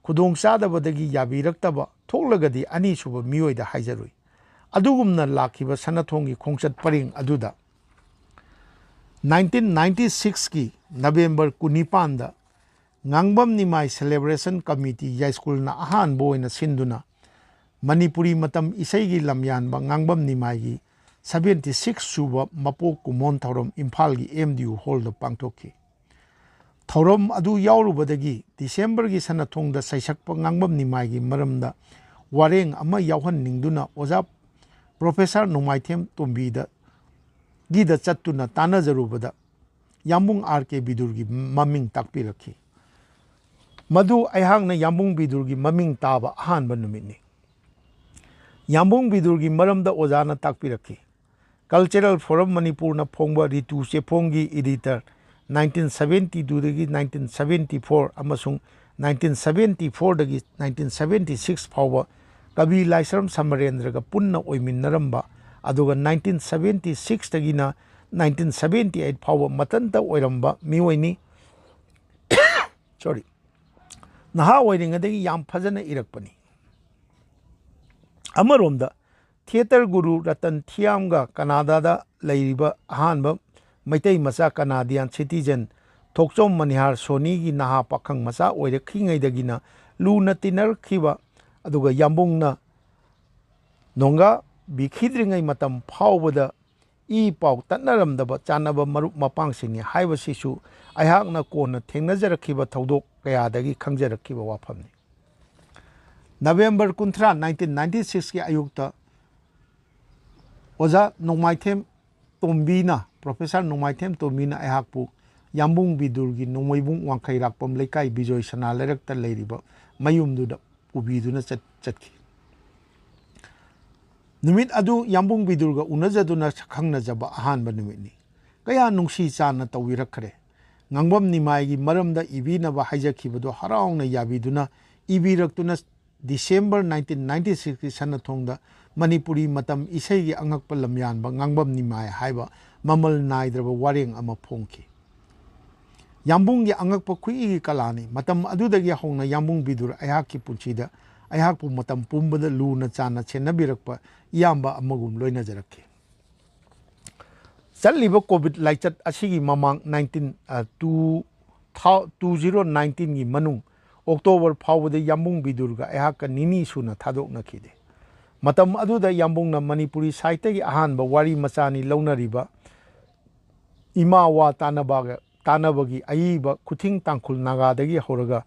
ꯈꯨꯗꯣꯡꯆꯥꯗꯕꯗꯒꯤ ꯌꯥꯕꯤꯔꯛꯇꯕ ꯊꯣꯛꯂꯒꯗꯤ ꯑꯅꯤꯁꯨꯕ ꯃꯤꯑꯣꯏꯗ ꯍꯥꯏꯖꯔꯨꯏ꯫ ꯑꯗꯨꯒꯨꯝꯅ ꯂꯥꯛꯈꯤꯕ ꯁꯅꯥꯊꯣꯡꯒꯤ ꯈꯣꯡꯆꯠ ꯄꯔꯤꯡ ꯑꯗꯨꯗ nineteen ninety sixꯀꯤ November ꯀꯨꯟꯅꯤꯄꯥꯟꯗ ꯉꯥꯡꯕꯝ ꯅꯤꯃꯥꯏ celebration committee ꯌꯥꯏꯁ꯭ꯀꯨꯜꯅ ꯑꯍꯥꯟꯕ ꯑꯣꯏꯅ ꯁꯤꯟꯗꯨꯅ ꯃꯅꯤꯄꯨꯔꯤ ꯃꯇꯝ ꯏꯁꯩꯒꯤ ꯂꯝꯌꯥꯟꯕ ꯉꯥꯡꯕꯝ ꯅꯤꯃꯥꯏꯒꯤ seventy six ꯁꯨꯕ ꯃꯄꯣꯛ ꯀꯨꯝꯑꯣꯟ ꯊꯧꯔꯝ ꯏꯝꯐꯥꯜꯒꯤ M D U hallꯗ ꯄꯥꯡꯊꯣꯛꯈꯤ꯫ ꯊꯧꯔꯝ ꯑꯗꯨ ꯌꯥꯎꯔꯨꯕꯗꯒꯤ ꯗꯤꯁꯦꯝꯕꯔꯒꯤ ꯁꯅꯥꯊꯣꯡꯗ ꯁꯩꯁꯛꯄ ꯉꯥꯡꯕꯝ ꯅꯤꯃꯥꯏꯒꯤ ꯃꯔꯝꯗ ꯋꯥꯔꯦꯡ ꯑꯃ ꯌꯥꯎꯍꯟꯅꯤꯡꯗꯨꯅ ꯑꯣꯖꯥ ꯄ꯭ꯔꯣꯐꯦꯁꯔ ꯅꯣꯡꯃꯥꯏꯊꯦꯝ ꯇꯣꯝꯕꯤꯗ ꯒꯤꯗ ꯆꯠꯇꯨꯅ ꯇꯥꯟꯅꯖꯔꯨꯕꯗ ꯌꯥꯝꯕꯨꯡ R K ꯕꯤꯗꯨꯔꯒꯤ ꯃꯃꯤꯡ ꯇꯥꯛꯄꯤꯔꯛꯈꯤ꯫ ꯃꯗꯨ ꯑꯩꯍꯥꯛꯅ ꯌꯥꯝꯕꯨꯡ ꯕꯤꯗꯨꯔꯒꯤ ꯃꯃꯤꯡ ꯇꯥꯕ ꯑꯍꯥꯟꯕ ꯅꯨꯃꯤꯠꯅꯤ꯫ ꯌꯥꯝꯕꯨꯡ ꯕꯤꯗꯨꯔꯒꯤ ꯃꯔꯝꯗ ꯑꯣꯖꯥꯅ ꯇꯥꯛꯄꯤꯔꯛꯈꯤ꯫ Cultural Forum ꯃꯅꯤꯄꯨꯔꯅ ꯐꯣꯡꯕ ꯔꯤꯇꯨ ꯆꯦꯐꯣꯡꯒꯤ editor nineteen seventy twoꯗꯒꯤ nineteen seventy four ꯑꯃꯁꯨꯡ nineteen seventy fourꯗꯒꯤ nineteen seventy six ꯐꯥꯎꯕ ꯀꯕꯤ ꯂꯥꯏꯁ꯭ꯔꯝ ꯁꯃꯔꯦꯟꯗ꯭ꯔꯒ ꯄꯨꯟꯅ ꯑꯣꯏꯃꯤꯟꯅꯔꯝꯕ, ꯑꯗꯨꯒ nineteen seventy sixꯇꯒꯤꯅ nineteen seventy eight ꯐꯥꯎꯕ ꯃꯊꯟꯇ ꯑꯣꯏꯔꯝꯕ ꯃꯤꯑꯣꯏꯅꯤ꯫ Sorry꯫ ꯅꯍꯥ ꯑꯣꯏꯔꯤꯉꯩꯗꯒꯤ ꯌꯥꯝ ꯐꯖꯅ ꯏꯔꯛꯄꯅꯤ꯫ ꯑꯃꯔꯣꯝꯗ theatre ꯒꯨꯔꯨ ꯔꯇꯟ ꯊꯤꯌꯥꯝꯒ ꯀꯅꯥꯗꯥꯗ ꯂꯩꯔꯤꯕ ꯑꯍꯥꯟꯕ ꯃꯩꯇꯩ ꯃꯆꯥ Canadian citizen ꯊꯣꯛꯆꯣꯝ ꯃꯅꯤꯍꯥꯔ ꯁꯣꯅꯤꯒꯤ ꯅꯍꯥ ꯄꯥꯈꯪ ꯃꯆꯥ ꯑꯣꯏꯔꯛꯈꯤꯉꯩꯗꯒꯤꯅ ꯂꯨꯅ ꯇꯤꯟꯅꯔꯛꯈꯤꯕ, ꯑꯗꯨꯒ ꯌꯥꯝꯕꯨꯡꯅ ꯅꯣꯡꯒꯥ ꯕꯤꯈꯤꯗ꯭ꯔꯤꯉꯩ ꯃꯇꯝ ꯐꯥꯎꯕꯗ ꯏ ꯄꯥꯎ ꯇꯠꯅꯔꯝꯗꯕ ꯆꯥꯟꯅꯕ ꯃꯔꯨꯞ ꯃꯄꯥꯡꯁꯤꯡꯅꯤ ꯍꯥꯏꯕꯁꯤꯁꯨ ꯑꯩꯍꯥꯛꯅ ꯀꯣꯟꯅ ꯊꯦꯡꯅꯖꯔꯛꯈꯤꯕ ꯊꯧꯗꯣꯛ ꯀꯌꯥꯗꯒꯤ ꯈꯪꯖꯔꯛꯈꯤꯕ ꯋꯥꯐꯝꯅꯤ꯫ ꯅꯕꯦꯝꯕꯔ ꯀꯨꯟꯊ꯭ꯔꯥ, ꯅꯥꯏꯟꯇꯤꯟ ꯅꯥꯏꯟꯇꯤ ꯁꯤꯛꯁꯀꯤ ꯑꯌꯨꯛꯇ ꯑꯣꯖꯥ ꯅꯣꯡꯃꯥꯏꯊꯦꯝ ꯇꯣꯝꯕꯤꯅ, ꯄ꯭ꯔꯣꯐꯦꯁꯔ ꯅꯣꯡꯃꯥꯏꯊꯦꯝ ꯇꯣꯝꯕꯤꯅ ꯑꯩꯍꯥꯛꯄꯨ ꯌꯥꯝꯕꯨꯡ ꯕꯤꯗꯨꯔꯒꯤ ꯅꯣꯡꯃꯩꯕꯨꯡ ꯋꯥꯡꯈꯩꯔꯥꯛꯄꯝ ꯂꯩꯀꯥꯏ ꯕꯤꯖꯣꯏ ꯁꯅꯥ ꯂꯩꯔꯛꯇ ꯂꯩꯔꯤꯕ ꯃꯌꯨꯝꯗꯨꯗ ꯄꯨꯕꯤꯗꯨꯅ ꯆꯠ-, ꯆꯠꯈꯤ꯫ ꯅꯨꯃꯤꯠ ꯑꯗꯨ ꯌꯥꯝꯕꯨꯡ ꯕꯤꯗꯨꯔꯒ ꯎꯅꯖꯗꯨꯅ ꯁꯛꯈꯪꯅꯖꯕ ꯑꯍꯥꯟꯕ ꯅꯨꯃꯤꯠꯅꯤ꯫ ꯀꯌꯥ ꯅꯨꯡꯁꯤ ꯆꯥꯟꯅ ꯇꯧꯕꯤꯔꯛꯈ꯭ꯔꯦ꯫ ꯉꯥꯡꯕꯝ ꯅꯤꯃꯥꯏꯒꯤ ꯃꯔꯝꯗ ꯏꯕꯤꯅꯕ ꯍꯥꯏꯖꯈꯤꯕꯗꯨ ꯍꯔꯥꯎꯅ ꯌꯥꯕꯤꯗꯨꯅ ꯏꯕꯤꯔꯛꯇꯨꯅ ꯗꯤꯁꯦꯝꯕꯔ ꯅꯥꯏꯟꯇꯤꯟ ꯅꯥꯏꯟꯇꯤ ꯁꯤꯛꯁꯀꯤ ꯁꯅꯥꯊꯣꯡꯗ ꯃꯅꯤꯄꯨꯔꯤ ꯃꯇꯝ ꯏꯁꯩꯒꯤ ꯑꯉꯛꯄ ꯂꯝꯌꯥꯟꯕ ꯉꯥꯡꯕꯝ ꯅꯤꯃꯥꯏ ꯍꯥꯏꯕ ꯃꯃꯜ ꯅꯥꯏꯗ꯭ꯔꯕ ꯋꯥꯔꯦꯡ ꯑꯃ ꯐꯣꯡꯈꯤ꯫ ꯌꯥꯝꯕꯨꯡꯒꯤ ꯑꯉꯛꯄ ꯈꯨꯠꯏꯒꯤ ꯀꯂꯥꯅꯤ꯫ ꯃꯇꯝ ꯑꯗꯨꯗꯒꯤ ꯍꯧꯅ ꯌꯥꯝꯕꯨꯡ ꯕꯤꯗꯨꯔ ꯑꯩꯍꯥꯛꯀꯤ ꯄꯨꯟꯁꯤꯗ ꯑꯩꯍꯥꯛꯄꯨ ꯃꯇꯝ ꯄꯨꯝꯕꯗ ꯂꯨꯅ ꯆꯥꯟꯅ ꯁꯦꯟꯅꯕꯤꯔꯛꯄ ꯏꯌꯥꯝꯕ ꯑꯃꯒꯨꯝ ꯂꯣꯏꯅꯖꯔꯛꯈꯤ꯫ ꯆꯠꯂꯤꯕ ꯀꯣꯚꯤꯗ ꯂꯥꯏꯆꯠ ꯑꯁꯤꯒꯤ ꯃꯃꯥꯡ ꯅꯥꯏꯟꯇꯤꯟ, ꯑ, ꯇꯨ ꯊꯥꯎ-, ꯇꯨ ꯖꯤꯔꯣ ꯅꯥꯏꯟꯇꯤꯟꯒꯤ ꯃꯅꯨꯡ ꯑꯣꯛꯇꯣꯕꯔ ꯐꯥꯎꯕꯗ ꯌꯥꯝꯕꯨꯡ ꯕꯤꯗꯨꯔꯒ ꯑꯩꯍꯥꯛꯀ ꯅꯤꯅꯤ ꯁꯨꯅ ꯊꯥꯗꯣꯛꯅꯈꯤꯗꯦ꯫ ꯃꯇꯝ ꯑꯗꯨꯗ ꯌꯥꯝꯕꯨꯡꯅ ꯃꯅꯤꯄꯨꯔꯤ ꯁꯥꯍꯤꯇ꯭ꯌꯒꯤ ꯑꯍꯥꯟꯕ ꯋꯥꯔꯤ ꯃꯆꯥꯅꯤ ꯂꯧꯅꯔꯤꯕ ꯏꯃꯥ ꯋꯥ ꯇꯥꯅꯕꯒ, ꯇꯥꯅꯕꯒꯤ ꯑꯏꯕ ꯈꯨꯊꯤꯡ ꯇꯥꯡꯈꯨꯜ ꯅꯥꯒꯥꯗꯒꯤ ꯍꯧꯔꯒ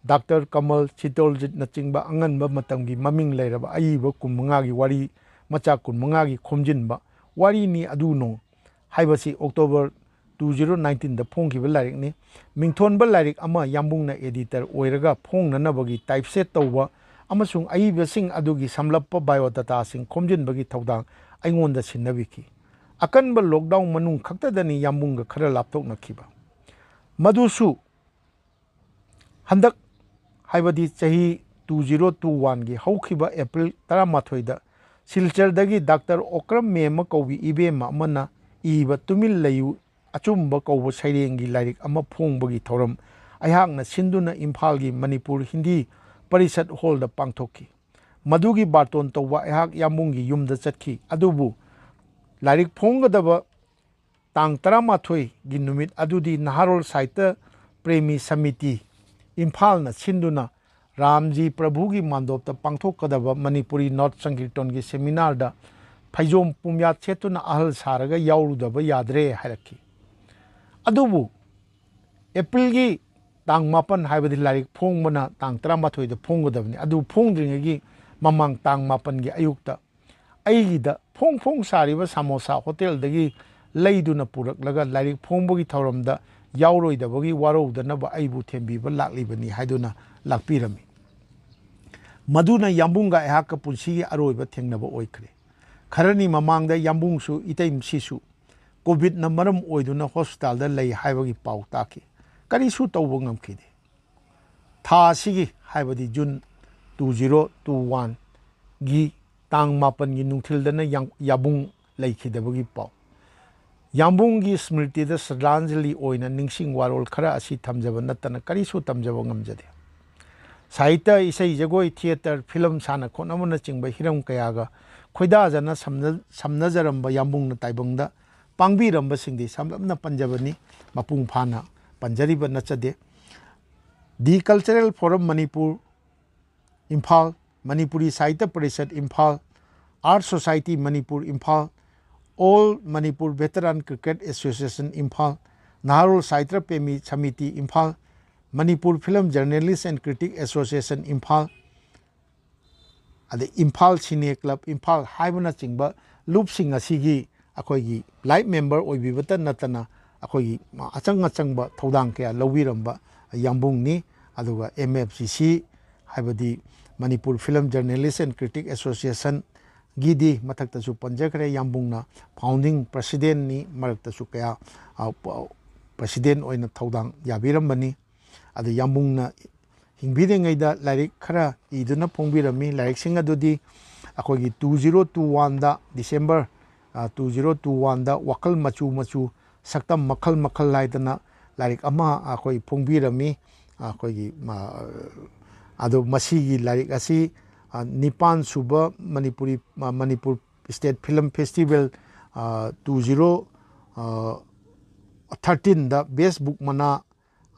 ꯗꯥꯛꯇꯔ ꯀꯃꯜ, ꯁꯤꯇꯣꯜꯖꯤꯠꯅꯆꯤꯡꯕ ꯑꯉꯟꯕ ꯃꯇꯝꯒꯤ ꯃꯃꯤꯡ ꯂꯩꯔꯕ ꯑꯏꯕ ꯀꯨꯟꯃꯉꯥꯒꯤ ꯋꯥꯔꯤ ꯃꯆꯥ ꯀꯨꯟꯃꯉꯥꯒꯤ ꯈꯣꯝꯖꯤꯟꯕ ꯋꯥꯔꯤꯅꯤ ꯑꯗꯨꯅꯣ ꯍꯥꯏꯕꯁꯤ ꯑꯣꯛꯇꯣꯕꯔ ꯇꯨ ꯖꯤꯔꯣ ꯅꯥꯏꯟꯇꯤꯟꯗ ꯐꯣꯡꯈꯤꯕ ꯂꯥꯏꯔꯤꯛꯅꯤ꯫ ꯃꯤꯡꯊꯣꯟꯕ ꯂꯥꯏꯔꯤꯛ ꯑꯃ ꯌꯥꯝꯕꯨꯡꯅ editor ꯑꯣꯏꯔꯒ ꯐꯣꯡꯅꯅꯕꯒꯤ typeset ꯇꯧꯕ ꯑꯃꯁꯨꯡ ꯑꯏꯕꯁꯤꯡ ꯑꯗꯨꯒꯤ ꯁꯝꯂꯞꯄ biodatꯥꯁꯤꯡ ꯈꯣꯝꯖꯤꯟꯕꯒꯤ ꯊꯧꯗꯥꯡ ꯑꯩꯉꯣꯟꯗ ꯁꯤꯟꯅꯕꯤꯈꯤ꯫ ꯑꯀꯟꯕ lockdown ꯃꯅꯨꯡ ꯈꯛꯇꯗꯅꯤ ꯌꯥꯝꯕꯨꯡꯒ ꯈꯔ ꯂꯥꯞꯊꯣꯛꯅꯈꯤꯕ꯫ ꯃꯗꯨꯁꯨ ꯍꯟꯗꯛ, ꯍꯥꯏꯕꯗꯤ ꯆꯍꯤ ꯇꯨ ꯖꯤꯔꯣ ꯇꯨ ꯋꯥꯟꯒꯤ ꯍꯧꯈꯤꯕ ꯑꯦꯄ꯭ꯔꯤꯜ ꯇꯔꯥꯃꯥꯊꯣꯏꯗ ꯁꯤꯜꯆꯔꯗꯒꯤ ꯗꯥꯛꯇꯔ ꯑꯣꯀ꯭ꯔꯝ ꯃꯦꯝꯃ ꯀꯧꯕꯤ ꯏꯕꯦꯝꯃ ꯑꯃꯅ ꯏꯕ ꯇꯨꯃꯤꯟ ꯂꯩꯌꯨ, ꯑꯆꯨꯝꯕ ꯀꯧꯕ ꯁꯩꯔꯦꯡꯒꯤ ꯂꯥꯏꯔꯤꯛ ꯑꯃ ꯐꯣꯡꯕꯒꯤ ꯊꯧꯔꯝ ꯑꯩꯍꯥꯛꯅ ꯁꯤꯟꯗꯨꯅ ꯏꯝꯐꯥꯜꯒꯤ ꯃꯅꯤꯄꯨꯔ ꯍꯤꯟꯗꯤ ꯄꯔꯤꯁꯠ ꯍꯣꯜꯗ ꯄꯥꯡꯊꯣꯛꯈꯤ꯫ ꯃꯗꯨꯒꯤ ꯕꯥꯔꯇꯣꯟ ꯇꯧꯕ ꯑꯩꯍꯥꯛ ꯌꯥꯝꯕꯨꯡꯒꯤ ꯌꯨꯝꯗ ꯆꯠꯈꯤ꯫ ꯑꯗꯨꯕꯨ ꯂꯥꯏꯔꯤꯛ ꯐꯣꯡꯒꯗꯕ ꯇꯥꯡ ꯇꯔꯥꯃꯥꯊꯣꯏꯒꯤ ꯅꯨꯃꯤꯠ ꯑꯗꯨꯗꯤ ꯅꯍꯥꯔꯣꯜ ꯁꯥꯍꯤꯇ꯭ꯌ ꯄ꯭ꯔꯦꯃꯤ ꯁꯃꯤꯇꯤ ꯏꯝꯐꯥꯜꯅ ꯁꯤꯟꯗꯨꯅ ꯔꯥꯝꯖꯤ ꯄ꯭ꯔꯚꯨꯒꯤ ꯃꯥꯟꯗꯣꯞꯇ ꯄꯥꯡꯊꯣꯛꯀꯗꯕ ꯃꯅꯤꯄꯨꯔꯤ ꯅꯥꯠ ꯁꯪꯀꯤꯔꯇꯟꯒꯤ seminarꯗ ꯐꯩꯖꯣꯝ ꯄꯨꯝꯌꯥꯠ ꯁꯦꯠꯇꯨꯅ ꯑꯍꯜ ꯁꯥꯔꯒ ꯌꯥꯎꯔꯨꯗꯕ ꯌꯥꯗ꯭ꯔꯦ ꯍꯥꯏꯔꯛꯈꯤ꯫ ꯑꯗꯨꯕꯨ ꯑꯦꯄ꯭ꯔꯤꯜꯒꯤ ꯇꯥꯡ ꯃꯥꯄꯟ, ꯍꯥꯏꯕꯗꯤ ꯂꯥꯏꯔꯤꯛ ꯐꯣꯡꯕꯅ ꯇꯥꯡ ꯇꯔꯥꯃꯥꯊꯣꯏꯗ ꯐꯣꯡꯒꯗꯕꯅꯤ꯫ ꯑꯗꯨ ꯐꯣꯡꯗ꯭ꯔꯤꯉꯩꯒꯤ ꯃꯃꯥꯡ ꯇꯥꯡ ꯃꯥꯄꯟꯒꯤ ꯑꯌꯨꯛꯇ ꯑꯩꯒꯤꯗ ꯐꯣꯡ ꯐꯣꯡ ꯁꯥꯔꯤꯕ ꯁꯃꯣꯁꯥ ꯍꯣꯇꯦꯜꯗꯒꯤ ꯂꯩꯗꯨꯅ ꯄꯨꯔꯛꯂꯒ ꯂꯥꯏꯔꯤꯛ ꯐꯣꯡꯕꯒꯤ ꯊꯧꯔꯝꯗ ꯌꯥꯎꯔꯣꯏꯗꯕꯒꯤ ꯋꯥꯔꯧꯗꯅꯕ ꯑꯩꯕꯨ ꯊꯦꯝꯕꯤꯕ ꯂꯥꯛꯂꯤꯕꯅꯤ ꯍꯥꯏꯗꯨꯅ ꯂꯥꯛꯄꯤꯔꯝꯃꯤ꯫ ꯃꯗꯨꯅ ꯌꯥꯝꯕꯨꯡꯒ ꯑꯩꯍꯥꯛꯀ ꯄꯨꯟꯁꯤꯒꯤ ꯑꯔꯣꯏꯕ ꯊꯦꯡꯅꯕ ꯑꯣꯏꯈ꯭ꯔꯦ꯫ ꯈꯔꯅꯤ ꯃꯃꯥꯡꯗ ꯌꯥꯝꯕꯨꯡꯁꯨ ꯏꯇꯩꯃꯁꯤꯁꯨ ꯀꯣꯚꯤꯗꯅ ꯃꯔꯝ ꯑꯣꯏꯗꯨꯅ ꯍꯣꯁꯄꯤꯇꯥꯜꯗ ꯂꯩ ꯍꯥꯏꯕꯒꯤ ꯄꯥꯎ ꯇꯥꯈꯤ꯫ ꯀꯔꯤꯁꯨ ꯇꯧꯕ ꯉꯝꯈꯤꯗꯦ꯫ ꯊꯥ ꯑꯁꯤꯒꯤ, ꯍꯥꯏꯕꯗꯤ ꯖꯨꯟ two zero two oneꯒꯤ ꯇꯥꯡ ꯃꯥꯄꯟꯒꯤ ꯅꯨꯡꯊꯤꯜꯗꯅ ꯌꯥꯡ-, ꯌꯥꯕꯨꯡ ꯂꯩꯈꯤꯗꯕꯒꯤ ꯄꯥꯎ꯫ ꯌꯥꯝꯕꯨꯡꯒꯤ ꯁ꯭ꯃ꯭ꯔꯤꯇꯤꯗ ꯁ꯭ꯔꯗꯥꯟꯖꯂꯤ ꯑꯣꯏꯅ ꯅꯤꯡꯁꯤꯡ ꯋꯥꯔꯣꯜ ꯈꯔ ꯑꯁꯤ ꯊꯝꯖꯕ ꯅꯠꯇꯅ ꯀꯔꯤꯁꯨ ꯇꯝꯖꯕ ꯉꯝꯖꯗꯦ꯫ ꯁꯥꯍꯤꯇ꯭ꯌ, ꯏꯁꯩ, ꯖꯒꯣꯏ, ꯊꯤꯌꯦꯇꯔ, ꯐꯤꯂꯝ ꯁꯥꯟꯅ ꯈꯣꯠꯅꯕꯅꯆꯤꯡꯕ ꯍꯤꯔꯝ ꯀꯌꯥꯒ ꯈꯣꯏꯗꯥꯖꯅ ꯁꯝꯅ-, ꯁꯝꯅꯖꯔꯝꯕ ꯌꯥꯝꯕꯨꯡꯅ ꯇꯥꯏꯕꯪꯗ ꯄꯥꯡꯕꯤꯔꯝꯕꯁꯤꯡꯗꯤ ꯁꯝꯂꯞꯅ ꯄꯟꯖꯕꯅꯤ, ꯃꯄꯨꯡ ꯐꯥꯅ ꯄꯟꯖꯔꯤꯕ ꯅꯠꯆꯗꯦ꯫ The Cultural Forum Manipur, Imphal, Manipuri Sahitya parishad, Imphal, Art Society Manipur, Imphal, All Manipur Veteran Cricket Association, Imphal, Naharol Sahitya Premi samiti, Imphal, Manipur Film Journalist and Critic Association, Imphal, ꯑꯗꯩ ꯏꯝꯐꯥꯜ ꯁꯤꯅꯦ ꯀ꯭ꯂꯕ, ꯏꯝꯐꯥꯜ ꯍꯥꯏꯕꯅꯆꯤꯡꯕ ꯂꯨꯞꯁꯤꯡ ꯑꯁꯤꯒꯤ ꯑꯩꯈꯣꯏꯒꯤ ꯂꯥꯏꯐ ꯃꯦꯝꯕꯔ ꯑꯣꯏꯕꯤꯕꯇ ꯅꯠꯇꯅ ꯑꯩꯈꯣꯏꯒꯤ ꯑꯆꯪ ꯑꯆꯪꯕ ꯊꯧꯗꯥꯡ ꯀꯌꯥ ꯂꯧꯕꯤꯔꯝꯕ ꯌꯥꯝꯕꯨꯡꯅꯤ꯫ ꯑꯗꯨꯒ M F C C, ꯍꯥꯏꯕꯗꯤ Manipur Film Journalist and Critic Associationꯒꯤꯗꯤ ꯃꯊꯛꯇꯁꯨ ꯄꯟꯖꯈ꯭ꯔꯦ, ꯌꯥꯝꯕꯨꯡꯅ founding presidentꯅꯤ, ꯃꯔꯛꯇꯁꯨ ꯀꯌꯥ, ꯑ, ꯄ-, president ꯑꯣꯏꯅ ꯊꯧꯗꯥꯡ ꯌꯥꯕꯤꯔꯝꯕꯅꯤ꯫ ꯑꯗ ꯌꯥꯝꯕꯨꯡꯅ ꯍꯤꯡꯕꯤꯔꯤꯉꯩꯗ ꯂꯥꯏꯔꯤꯛ ꯈꯔ ꯏꯗꯨꯅ ꯐꯣꯡꯕꯤꯔꯝꯃꯤ꯫ ꯂꯥꯏꯔꯤꯛꯁꯤꯡ ꯑꯗꯨꯗꯤ ꯑꯩꯈꯣꯏꯒꯤ two zero two oneꯗ, December, ꯑ, two zero two oneꯗ ꯋꯥꯈꯜ ꯃꯆꯨ ꯃꯆꯨ, ꯁꯛꯇꯝ ꯃꯈꯜ ꯃꯈꯜ ꯍꯥꯏꯗꯅ ꯂꯥꯏꯔꯤꯛ ꯑꯃ ꯑꯩꯈꯣꯏ ꯐꯣꯡꯕꯤꯔꯝꯃꯤ꯫ ꯑꯩꯈꯣꯏꯒꯤ, ꯑ, ꯑꯗꯣ ꯃꯁꯤꯒꯤ ꯂꯥꯏꯔꯤꯛ ꯑꯁꯤ, ꯑ, ꯅꯤꯄꯥꯟ ꯁꯨꯕ ꯃꯅꯤꯄꯨꯔꯤ, ꯑ, ꯃꯅꯤꯄꯨꯔ State Film Festival, ꯑ, two zero, ꯑ, thirteenꯗ Best Book ꯃꯅꯥ,